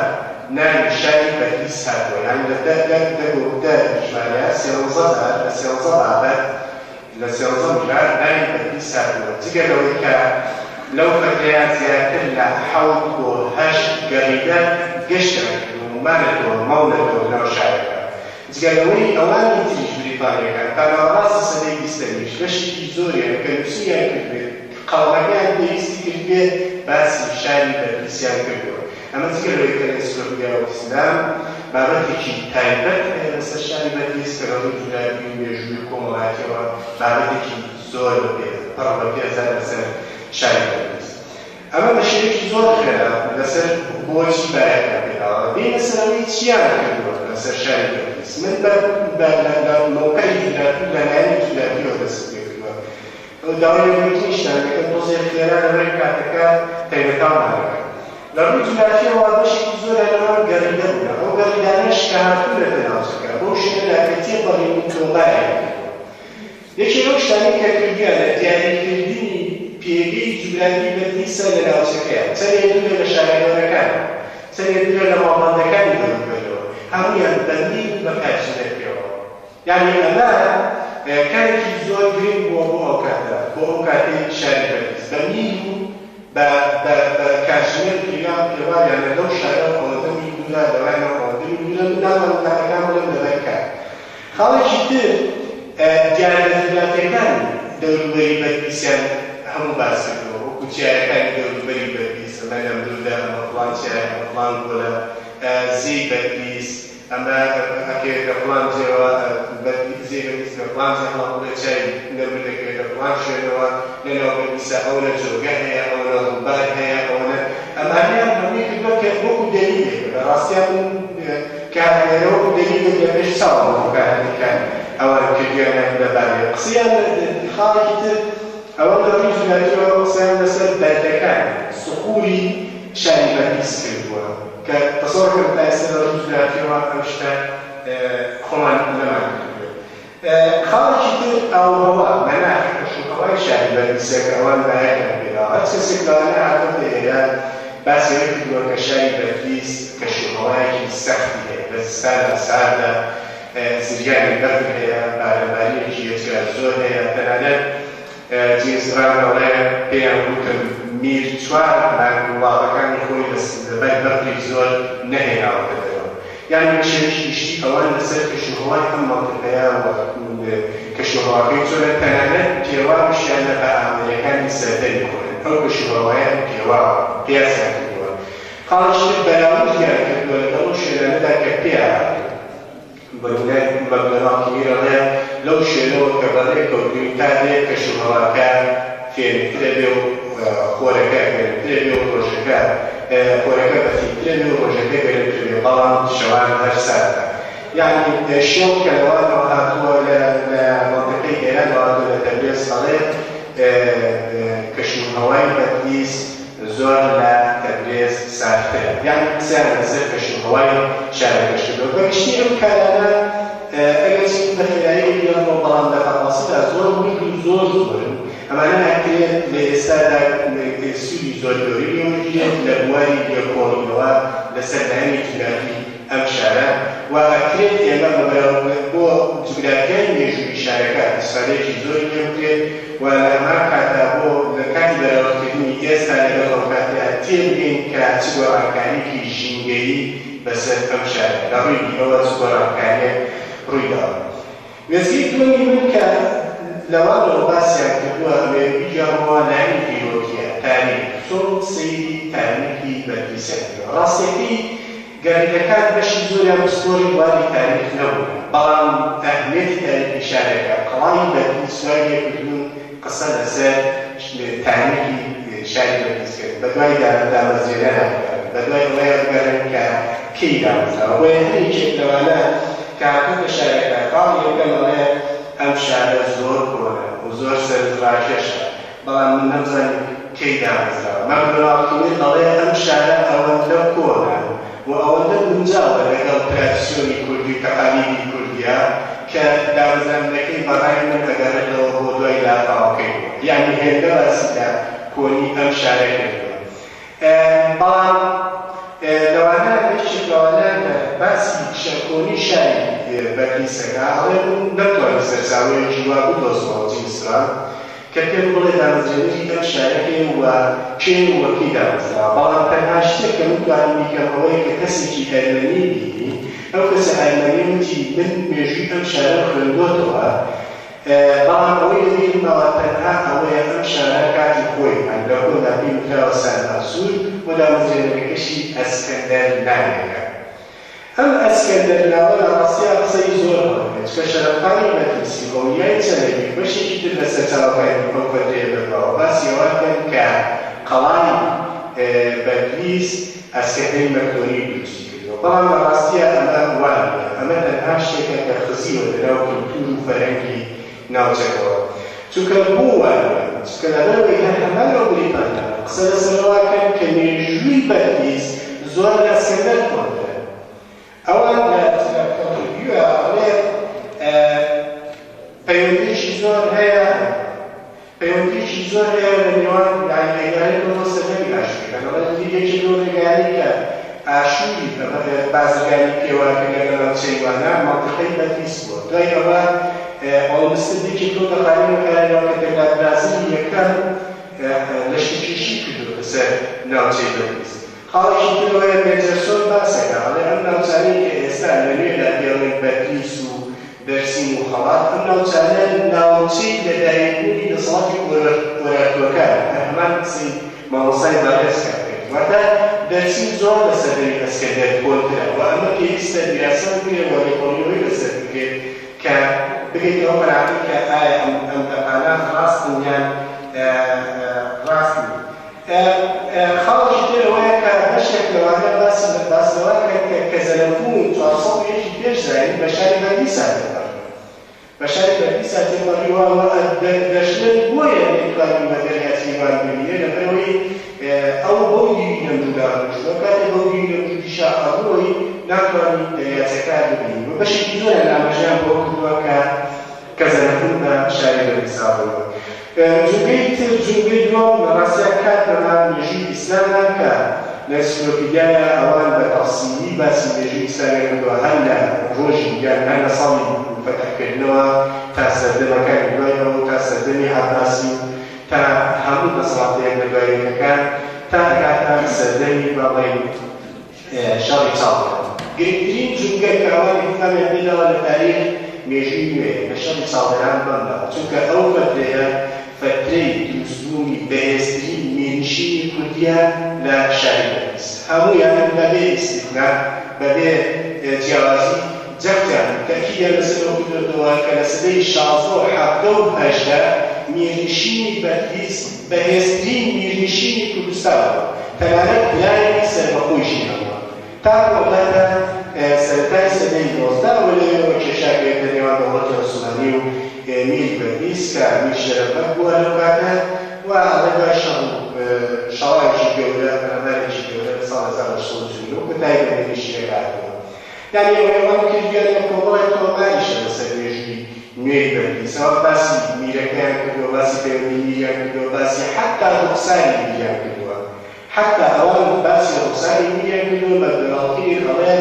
ناوی شاری. بەدلیس هاتووە، یانی لە دە دە دە دە ژمارەیە سێنزە جار لە سێنزە بابەت لە سێنزە مژار ناوی بەدلیس هاتووە، جگە لەوەی کە لەو فەترەیە زیاتر لە حەوت بۆ هەشت گەڕیدە گەشتیان کردووە و مانەتەوە ماونەتەوە لەناو شارەکە. جگە لەوەی ئەوانی تریش بریتانیەکان تا ناوەڕاستی سەدەی بیستەمیش بەشێکی زۆریان کە نووسینیان کردبێت قەڵەمەکەیان پێویستی کردبێت باسی شاری بەدلیسیان کردووە. ئەمە جگە لەوەی کە لە ئینسکلۆپیدیا ئۆف ئیسلام بابەتێکی تایبەت هەیە لەسەر شاری بەدلیس کە لە ڕووی جوگرافی و مێژووی و کۆمەڵایەتیەوە بابەتێکی زۆر بەپێزە پڕ بەپێزە لەسەر شاری بەدلیس. ئەمە بە شێوەیەکی زۆر خێرا لەسەر بۆچی بایەخیان پێداوە. بێینە سەر ئەوەی چیان کردووە لەسەر شاری بەدلیس. من بە بە لە لە مەوقعی جوگرافی و لە لایەنی جوگرافیەوە دەستم پێکردووە. داوای لێبوردنیشتان دەکەم تۆزێک خێرا لەبەر کاتەکە تەنگەتاومان دەکەن. لە ڕووی جوگرافیەوە بەشێکی زۆریان لەوان گەڕیدە بوونە، ئەو گەڕیدانەش کە هاتوونەتە ناوچەکە بەو شوێنەدا کە تێپەڕین و تۆماریان کردووە. یەکێ لەو شتانەی کە کردوویانە دیاریکردنی پێگەی جوگرافی بەدلیسە لە ناوچەکەیە، چەندێ دوورە لە شارە گەورەکانەوە، چەندێ دوورە لە ماڵبەندەکانی دەوروبەریەوە، هەموویان بە میل و بە کاتژمێر پێوە. یانی ئەمە کارێکی زۆر گرنگ بووە بۆ ئەو کاتە، بۆ ئەو کاتەی شاری بەدلیس بە میل و بە بە بە کاتژمێر پێویان پێواویانە لەو شارە ئەوەندە میل دوورە، لەویانەوە ئەوەندە میل دوورە، من ناتوانم کاتەکان بڵێم لەبەر کات. خاڵێکی تر دیاردە جوگرافییەکانی دەوروبەری بەدلیسیان هەموو باس کردووە، وەکو چیایەکانی دەوروبەری بەدلیس، ئەمە نەمروودە، ئەمە فڵان چیایە، ئەمە فڵان گۆلە، زێی بەدلیس، ئەمە ئەکەوێتە فڵان جێوە، زێی بەدلیس لە فڵان جێ هەڵەقوڵێ، چیای نەمرود دەکەوێتە فڵان شوێنەوە، لەناو بەدلیسا ئەوەنە جۆگە هەیە، ئەوەنە ڕووبار هەیە، ئەوەنە ئەمانەیان هەمووی کردووە کە وەکو دەلیلێک، لە ڕاستیا من کە لێرە وەکو دەلیلێک لە پێش چاوم ئەو کارانەی کە ئەوان کردویانە لە بارەیەوە قسەیان خاڵێکی تر ئەوە لە ڕووی جوگرافیەوە قسەیان لەسەر بەردەکان سقوری شاری بەدلیس کردووە کە تەسەوڕ کەم تا ئێستا لە ڕووی جوگرافیەوە ئەم شتە خۆمان نەمان کردبێت. خاڵێکی تر ئاووهەوا، مەناخ، کەشوهەوای شاری بەدلیسە کە ئەوان بایەخیان پێداوە. هەرچ کەسێک لەوانە هاتۆتە ئێران باسی ئەوەی کردووە کە شاری بەدلیس کەشوهەوایەکی سەختی هەیە، لە زستاندا ساردە، زریانی بەفر هەیە، بارانبارینێکی یەجگار زۆر هەیە، تەنانەت جیمز براون دەڵێ پێیان گوتم میر چوار مانگ وڵاتەکانی خۆی لەبەر بەفری زۆر نەهێناوەتە دەرەوە. یانی بە شێوەیەکی گشتی ئەوان لەسەر کەشوهەوای ئەم مەنتیقەیە و کەشوهەواکەی چۆنە تەنانەت پێواویشیانە بە ئامێرەکانی سەردەمی خۆیان ئەو کەشوهەوایان پێواوە قیاسیان کردووە. خاڵێکی تر بەراوردیان کردووە لەگەڵ ئەو شوێنانەدا کە پێیا هاتوون. بە نمونە مەکدۆناڵد کیمیر ئەڵێ لەو شوێنەوە کە بەڕێ کەوتووین تا دێ کەشوهەواکە فێنکترە بێ و خۆرەکە گەرمترە بێ و ڕۆژەکە خۆرەکە بەتینترە بێ و ڕۆژەکە گەرمترە بێ بەڵام شەوان هەر ساردە یەعنی شێڵ کە لەوانەوە هاتووە لە لە مەنتیقەی ئێرانەوە هاتووە لە تەبرێز ئەڵێ کەشوهەوای بەدلیس زۆر لە تەبرێز ساردترە یانی قسەیان لەسەر کەش و هەوای شارەکەش کردوە بە گشتی ئەم کارانە ئەگەرچی من بە خێرایی ئەیگێڕمەوە بەڵام لە تەفاسیلا زۆر ورد و زۆر زۆرن ئەمانە ئەکرێت لە ئێستادا سوودی زۆر گەورەی لێ وەرگیرێت لە بواری لێکۆڵینەوە لەسەر لایەنی جوگرافی ئەم شارە و ئەکرێت ئێمە بە بەراورد بۆ جوگرافیای مێژوویی شارەکە ئیسفادەیەکی زۆری لێ بکرێت و لە هەمان کاتدا بۆ لە کاتی بەراوردکردنی ئێستا لەگەڵ ئەو کاتەیا تێبگەین کە چ گۆڕانکارییەکی ژینگەیی بەسەر ئەم شارە لە ڕووی بیرەوە چ گۆڕانکارییەک ڕووی داوە. وێستگەی دووەمی من کە لەوانەوە باسیان کردووە ئەمەوێ بیگێڕمەوە لایەنی دیرۆکییە، تاریخ، چۆن سەیری تاریخی بەدلیسیان کردووە. ڕاستییەکەی گەڕیدەکان بەشی زۆریان پسپۆری بواری تاریخ نەبوونە، بەڵام ئەهمیەتی تاریخی شارەکە، قەڵای بەدلیس وای لێکردوون قسە لەسەر تاریخی شاری بەدلیس بکەن، بەدوای دامەزرێنەرا بگەڕێن، بەدوای ئەوەیا بگەڕێن کە کەی دامەزراوە، بۆیە هەر یەکێک لەوانە کە هاتۆتە شارەکە خاڵی یەکەم ئەڵێ ئەم شارە زۆر کۆنە و زۆر سەرنجڕاکێشە، بەڵام من نەمزانی کەی دامەزراوە. ماکدۆناڵد کیمیر ئەڵێ ئەم شارە ئەوەندە کۆنە و ئەوەندە گونجاوە لەگەڵ ترادسیۆنی کوردی و تەقالیدی کوردیا کە دامەزراندنەکەی بە ڕای من ئەگەڕێتەوە بۆ دوای لافاوەکەی بووە. یانی هێندە باسی لە کۆنی ئەم شارە کردووە. بەڵام لەوانە یەکێک لەوانە کە باسی. کۆنی شاری بەدلیسەکە، ئەڵێ من نەمتوانی سەرچاوەیەکی وا بدۆزمەوە، جیمس براند، کە پێم بڵێ دامەزرێنەری ئەم شارە کێیە و کێ و کەی دامەزراوە، بەڵام تەنها شتێک کە من توانیم بیکەم ئەوەیە کە کەسێکی ئەرمەنی بینی، ئەو کەسە ئەرمەنیە وتی من مێژووی ئەم شارەم خوێندۆتەوە، بەڵام ئەوەی لە بیرم ماوە تەنها ئەوەیە ئەم شارە کاتی خۆی یان لە کۆندا پێی وتراوە سانماسور و دامەزرێنەرەکەشی ئەسکەندەر ناوێکە. ئەم ئەسکەندەر ناوە لە ڕاستیا قسەی زۆر هەڵەگرێت، چونکە شەرەفخانی بەدلیسی و ئەولیای چەلەبی و بەشێکی تر لە سەرچاوەکانی ئەو فەترەیە بەدواوە باسی ئەوە ئەکەن کە قەڵای بەدلیس ئەسکەندەری مەکدۆنی دروستی کردووە، بەڵام لە ڕاستیا ئەمە وا نییە، ئەمە تەنها شتێکە کە خزیوەتە ناو کلتور و فەرهەنگی ناوچەکەوە. چونکە بۆ وا نییە؟ چونکە لەبەرئەوەی هەر هەمان ئەو بریتانیانە قسە لەسەر ئەوە ئەکەن کە مێژووی بەدلیس زۆر لە ئەسکەندەر کۆنترە. ئەوان لە کۆنتربیوە ئەڵێ پەیوەندییەکی زۆر هەیە، پەیوەندییەکی زۆر هەیە لە نێوان یانی ئەیگەڕێتەوە بۆ سەردەمی ئاشووریەکان، ئەڵێ یەکێک لەو ڕێگایانەی کە ئاشووری بازرگانی پێوە کرد لەگەڵ ناوچەی وانا مەنتیقەی بەدلیس بووە. دوای ئەوە ئۆڵمستد یەکێک لەو دەقانەی بەکارهێناوە کە تەگلات-پلازری یەکەم لەشکرکێشی کردووەتە سەر ناوچەی بەدلیس. خاڵێکی تر ئەوەیە مێجەرسۆن باسەکا ئەڵێ ئەم ناوچانەی کە ئێستا لە نوێدا پێڵێن بەدلیس و دەرسیم و خەڵات، ئەم ناوچانە ناوچەی لەدایکبوونی دەسەڵاتی ئۆرارتووەکانە، هەر هەمان قسەی مامۆستای بەڕێز کە کرد، واتە دەرسیم زۆر لە سەردەمی ئەسکەندەر کۆنترە و ئەمە پێویستە دیراسە بکرێت و لێکۆڵینەوەی لەسەر بکرێت کە بگەیتە ئەو قەناعەتەی کە ئایا ئەم دەقانە ڕاستن یان ڕاست نین. خاڵێکی تر ئەوەیە کە بەشێک لەوانە باسی باس لەوە ئەکەن کە کەزەنەفون 401 ی پێش زایین بە شاری بەدلیسا تێپەڕیوە بە شاری بەدلیسا تێپەڕیوە و دەشڵێن بۆیە نەیتوانیوە دەریاچەی وان ببینێ لەبەرئەوەی ئەو بەو دیوی نەمرودا ڕۆیشتووە کاتێ بەو دیوی نەمرودیشا ئەڕۆی ناتوانی دەریاچەکە ببینی و بەشێکی زۆریان ئاماژەیان بەوە کردووە کە کەزەنەفون بە شاری بەدلیسا ڕۆیوە. جومگەی تر، جومگەی دووەم، لە ڕاستیا کات نەما مێژووی ئیسلامە کە لە ئینسکلۆپیدیایا ئەوان بە تەفسیلی باسی مێژووی ئیسلامیان کردووە هەر لە ڕۆژی یان هەر لە ساڵی فەتح کردنەوە تا سەردەمەکانی دوای ئەوە و تا سەردەمی عەباسی و تا هەموو دەسەڵاتە یەک لە دوای یەکەکان تا ئەگاتە سەردەمی با بڵێین شەڕی چاڵدران. گرنگترین جومگە کە ئەوان ئیهتمامیان پێ داوە لە تاریخ مێژووی نوێیە لە شەڕی چاڵدران بەم لاوە، چونکە ئەو فەترەیە فەترەی دروستبوونی بەهێزترین میرنشینی کوردییە لە شاری بەدلیس. هەموویان بەبێ ئیستیسنا، بەبێ جیاوازی جەختیان و تەئکیدیان لەسەر ئەوە کردۆتەوە کە لە سەدەی 16 و 17 و 18 میرنشینی بەدلیس بەهێزترین میرنشینی کوردستان بووە، تەنانەت پلانی سەربەخۆیشی هەبووە تاکو ئەگاتە سەرەتای سەدەی 19 و لەوێوە کێشە کەوێتە نێوان دەوڵەتی عوسمانی و میری بەدلیس کە میر شەرەف بەگ بووە لەو کاتە و ئەڵێ دوای شەڕ و شەڕایەکی گەورە پەلامارێکی گەورە لە ساڵی 1849 کۆتایی بە میرنشینەکە هاتووە. یانی ئەوەی ئەوان کردویانە کۆمەڵێک تۆماریشە لەسەر مێژووی نوێی بەدلیس. ئەوان باسی میرەکەیان کردووە، باسی پەیوەندی میریان کردووە، باسی حەتتا ڕوخساری میریان کردووە. حەتتا ئەوان باسی ڕوخساری میریان کردووە، مەکدۆناڵد کلیر ئەڵێ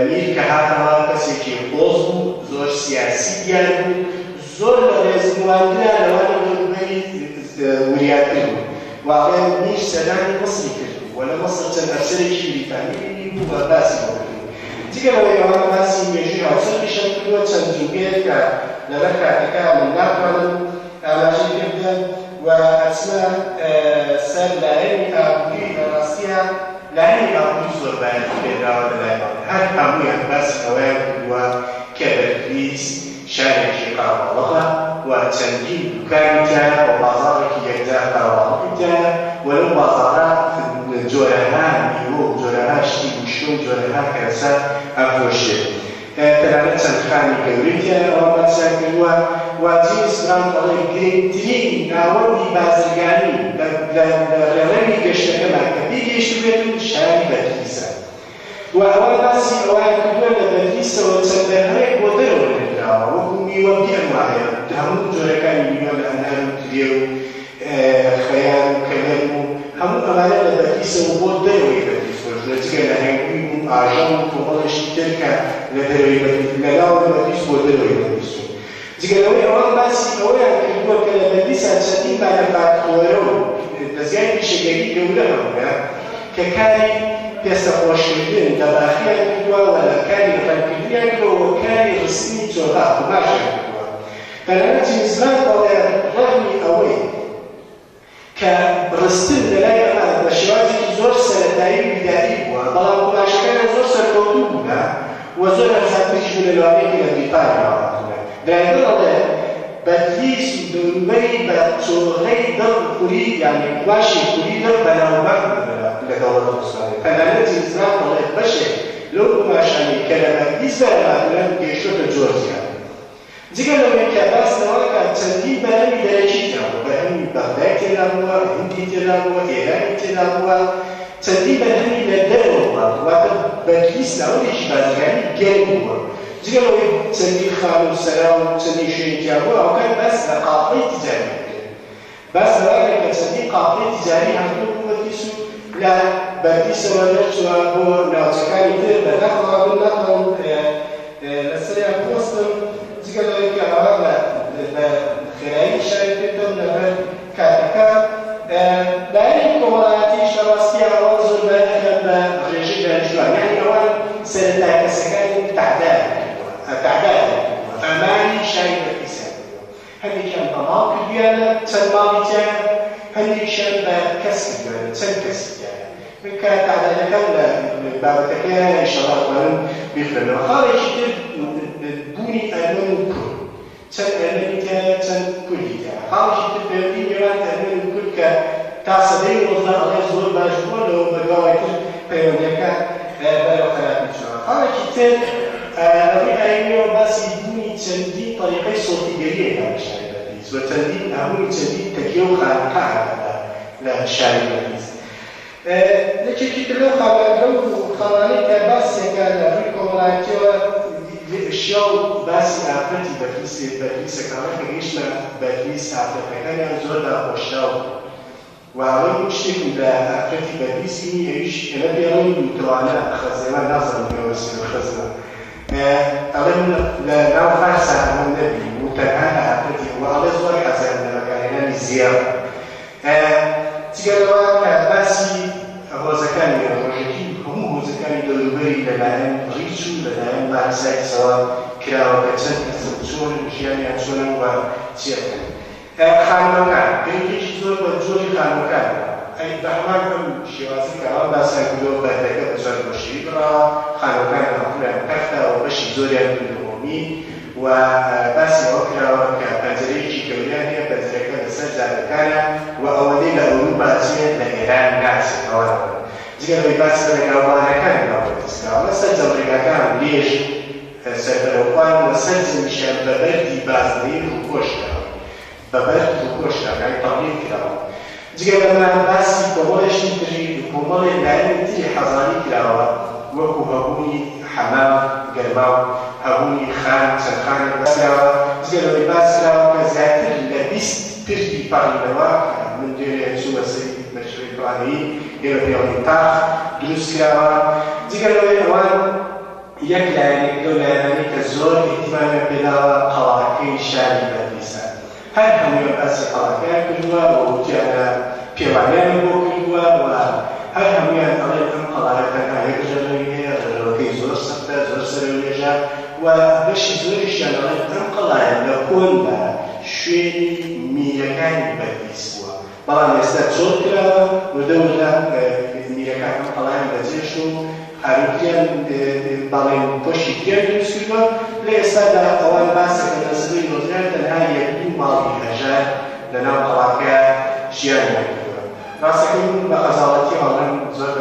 میر کە هاتەوە کەسێکی قۆز بوو، زۆر سیاسی دیار بوو، زۆر لە ڕێزنواندنا لەوانی دەوروبەری وریاتر بوو. و ئەڵێ میر سەردانی مصری کردبوو و لە مصر چەند ئەفسەرێکی بریتانی بینیبوو و باسی بۆ کردبوو. جگە لەوەی ئەوانە باسی مێژووی هاوچەرخیشیان کردووە، چەند جومگەیەک کە لەبەر کاتەکە من ناتوانم ئاماژەی پێ بدەم و ئەچمە سەر لایەنی ئابووری. لە ڕاستیا لایەنی ئابووری زۆر بایەخی پێدراوە لە لای ئەوان. هەر هەموویان باسی ئەوەیان کردووە کە بەدلیس شارێکی قەرەباڵغە و چەندین دوکانی تیایە و بازاڕێکی یەکجار قەرەباڵغی تیایە و لەو بازاڕە جۆرەها میوە و جۆرەها شتی وشکە و جۆرەها کەرەسە ئەفرۆشرێت. تەنانەت چەند خانی گەورەی تیایە ئەوان باسیان کردووە و جیمس براون دەڵێ گرنگترین ناوەندی بازرگانی لە ڕێڕەوی گەشتەکەمان کە پێی گەیشتبێتن شاری بەدلیسە. و ئەوان باسی ئەوەیان کردووە لە بەدلیسەوە چەند بەرهەمێک بۆ دەرەوە نێردراوە وەکو میوە بی ئەنواعیان هەموو جۆرەکانی میوە لە ئەنار و ترێ و خەیار و کەلەر و هەموو ئەمانە لە بەدلیسەوە بۆ دەرەوەی بەدلیس ڕۆیشتوونە، جگە لە هەنگوین و ئاژەڵ و کۆمەڵێکی تر کە لە دەرەوەی بەدلیس، لە ناوەوەی بەدلیس بۆ دەرەوەی بەدلیس چوون. جگە لەوەی ئەوان باسی ئەوەیان کردووە کە لە بەدلیسا چەندین مانەفاکتۆرە و دەزگای پیشەگەری گەورە هەبوونە کە کاری پێستە خۆشکردن، دەباخیان کردووە و لە کاری ڕەنگکردنیان کردووە و کاری ڕستنی چۆغا، قوماشیان کردووە. تەنانەت جیمس ڤان دەڵێ ڕەغمی ئەوەی کە ڕستن لە لای ئەمان بە شێوازێکی زۆر سەرەتایی و بیدائی بووە، بەڵام قوماشەکانیان زۆر سەرکەوتوو بوونە و زۆر هەرزانتریش بوونە لەوانەی کە لە بریتانیاوە هاتوونە. درایڤەر ئەڵێ بەدلیس و دەوروبەری بە چۆغەی دڕ خوری یانی قوماشی خوری دڕ بەناوبانگ بوونە لە دەوڵەتی عوسمانی. تەنانەت جیمس ڤان دەڵێ بەشێک لەو قوماشانەی کە لە بەدلیس بەرهەمهاتوونە گەیشتۆتە جۆرجیا. جگە لەوەی کە باس لەوە ئەکات چەندین بەرهەمی دەرەکی تیا بووە، بەرهەمی بەغدای تێدا بووە، هیندی تێدا بووە، ئێرانی تێدا بووە، چەندین بەرهەمی لە دەرەوە هاتووە، واتە بەدلیس ناوەندێکی بازرگانی گەرم بووە، جگە لەوەی چەندین خانوو و سەرا و چەندین شوێنی تیا بووە، هاوکات باس لە قافڵەی تیجاری ئەکرێت. باس لەوە ئەکرێت کە چەندین قافڵەی تیجاری هاتووە بۆ بەدلیس و لە بەدلیسەوە دەرچووە بۆ ناوچەکانی تر، بەداخەوە من ناتوانم لەسەریان بوەستم، جگە لەوەی کە ئەوە بە خێرایی ئیشارەی پێ بدەم لەبەر کاتەکە. لایەنی کۆمەڵایەتیش لە ڕاستیا ئەوان زۆر بایەخیان بە ڕێژەی دانیشتووان، یانی ئەوان سەرەتا کەسەکانی تەعدایان کردووە، تەعدادیان کردووە، ئاماری شاری بەدلیسیان کردووە. هەندێکیان بە ماڵ کردویانە چەند ماڵی تیایە، هەندێکیشیان بە کەس کردویانە چەند کەسی تیایە. من کە تەعدادەکان لە بابەتەکەیایە ئیشەڵا ئەتوانن بیخوێننەوە. خاڵێکی تر بوونی ئەرمەن و کورد، چەند ئەرمەنی تیایە چەند کوردی تیایە. خاڵێکی تر پەیوەندی نێوان ئەرمەن و کورد کە تا سەدەی 19 ئەڵێ زۆر باش بووە، لەوە بەدواوەی تر پەیوەندیەکە بەرەو خراپی چووە. خاڵێکی تر لە ڕووی ئایینیەوە باسی بوونی چەندین تەریقەی سۆفیگەرییە کە لە شاری بەدلیس و چەندین هەبوونی چەندین تەکیە و خانەقا هەیە لە شاری بەدلیس. یەکێکی تر لەو خاڵانەی کە باسێکە لە ڕووی کۆمەڵایەتیەوە شیاو باسی ئافرەتی بەدلیس بەدلیسە کە ئەڵێ کە گەیشتمە بەدلیس ئافرەتەکانیان زۆر داپۆشراو بوون و ئەڵێ من شتێکم لە ئافرەتی بەدلیس بینی ئەویش ئێمە پێی ئەڵێین لووتەوانە خەزێمە نازانم ئێوە چی ئەڵێن خەزمە ئەڵێ من لە ناو فارسا ئەمەم نەبینی و تەنها لە ئافرەتی و ئەڵێ زۆر حەزیان لە بەکارهێنانی زێڕە جگە لەوە کە باسی هۆزەکانی ڕۆژەکی و هەموو هۆزەکانی دەوروبەری لەلایەن ڕیچ و لەلایەن مارک سایکسەوە کراوە کە چەند کەسن چۆنن ژیانیان چۆنە و چی ئەکەن. خانووەکان، گرنگیەکی زۆر بە جۆری خانووەکان دراوە، ئەی بە هەمان ئەم شێوازەی کە ئەوان باسیان کردووە بەردەکە بە چوارگۆشەیی بڕاوە، خانووەکانیان هەموویان تەختە و بەشی زۆریان دوو نهۆمی و باسی ئەوە کراوە کە پەنجەرەیەکی گەورەیان هەیە، پەنجەرەکە لەسەر جادەکانە و ئەوەندەی لە ئەوروپا چێت لە ئێران ناچێت ئەوان ئەڵێن. جگە لەوەی باسی ڕێگاوبانەکانی ناو بەدلیس کراوە، سەرجەم ڕێگاکان لێژ سەربەرەوخوار و سەرجەمیشیان بە بەردی بازنەیی ڕووپۆش کراون، بە بەرد ڕووپۆش کراون یانی تەبلیغ کراون. جگە لەمە باسی کۆمەڵێ شتی تری و کۆمەڵێ لایەنی تری حەزاری کراوە وەکوو هەبوونی حەمام، گەرماو، هەبوونی خان، چەند خانێک باس کراوە. جگە لەوەی باس کراوە کە زیاتر لە 20 پردی پەڕینەوە کە من دوێنێ چوومە سەری بە شێوەی پلانەیی ئێمە پێی ئەڵێین تاق دروست کراوە. جگە لەوەی ئەوان یەک لایەنێک لەو لایەنانەی کە زۆر ئیهتیمامیان پێداوە قەڵاکەی شاری بەدلیسە. هەر هەموویان باسی قەڵاکەیان کردووە و وتیانە پێوانەیان بۆ کردووە و هەر هەموویان ئەڵێن ئەم قەڵایە تەنها یەک ڕێڕەوی هەیە، ڕێڕەوەکەی زۆر سەختە، زۆر سەرەولێژە و بەشی زۆریشیان ئەڵێن ئەم قەڵایە لە کۆندا شوێنی میرەکانی بەدلیس بووە بەڵام ئێستا چۆڵ کراوە، وردە وردە میرەکان ئەم قەڵایان بەجێشت و خانووتریان بەڵێن کۆشکی تریان دروست کردووە، لە ئێستادا ئەوان باسەکەن لە سەدەی نۆزدەیان تەنها یەک دوو ماڵی هەژار لە ناو قەڵاکە ژیانیان کردووە. ڕاستەکەی من بە خەجاڵەتیەوە ئەڵێم زۆر.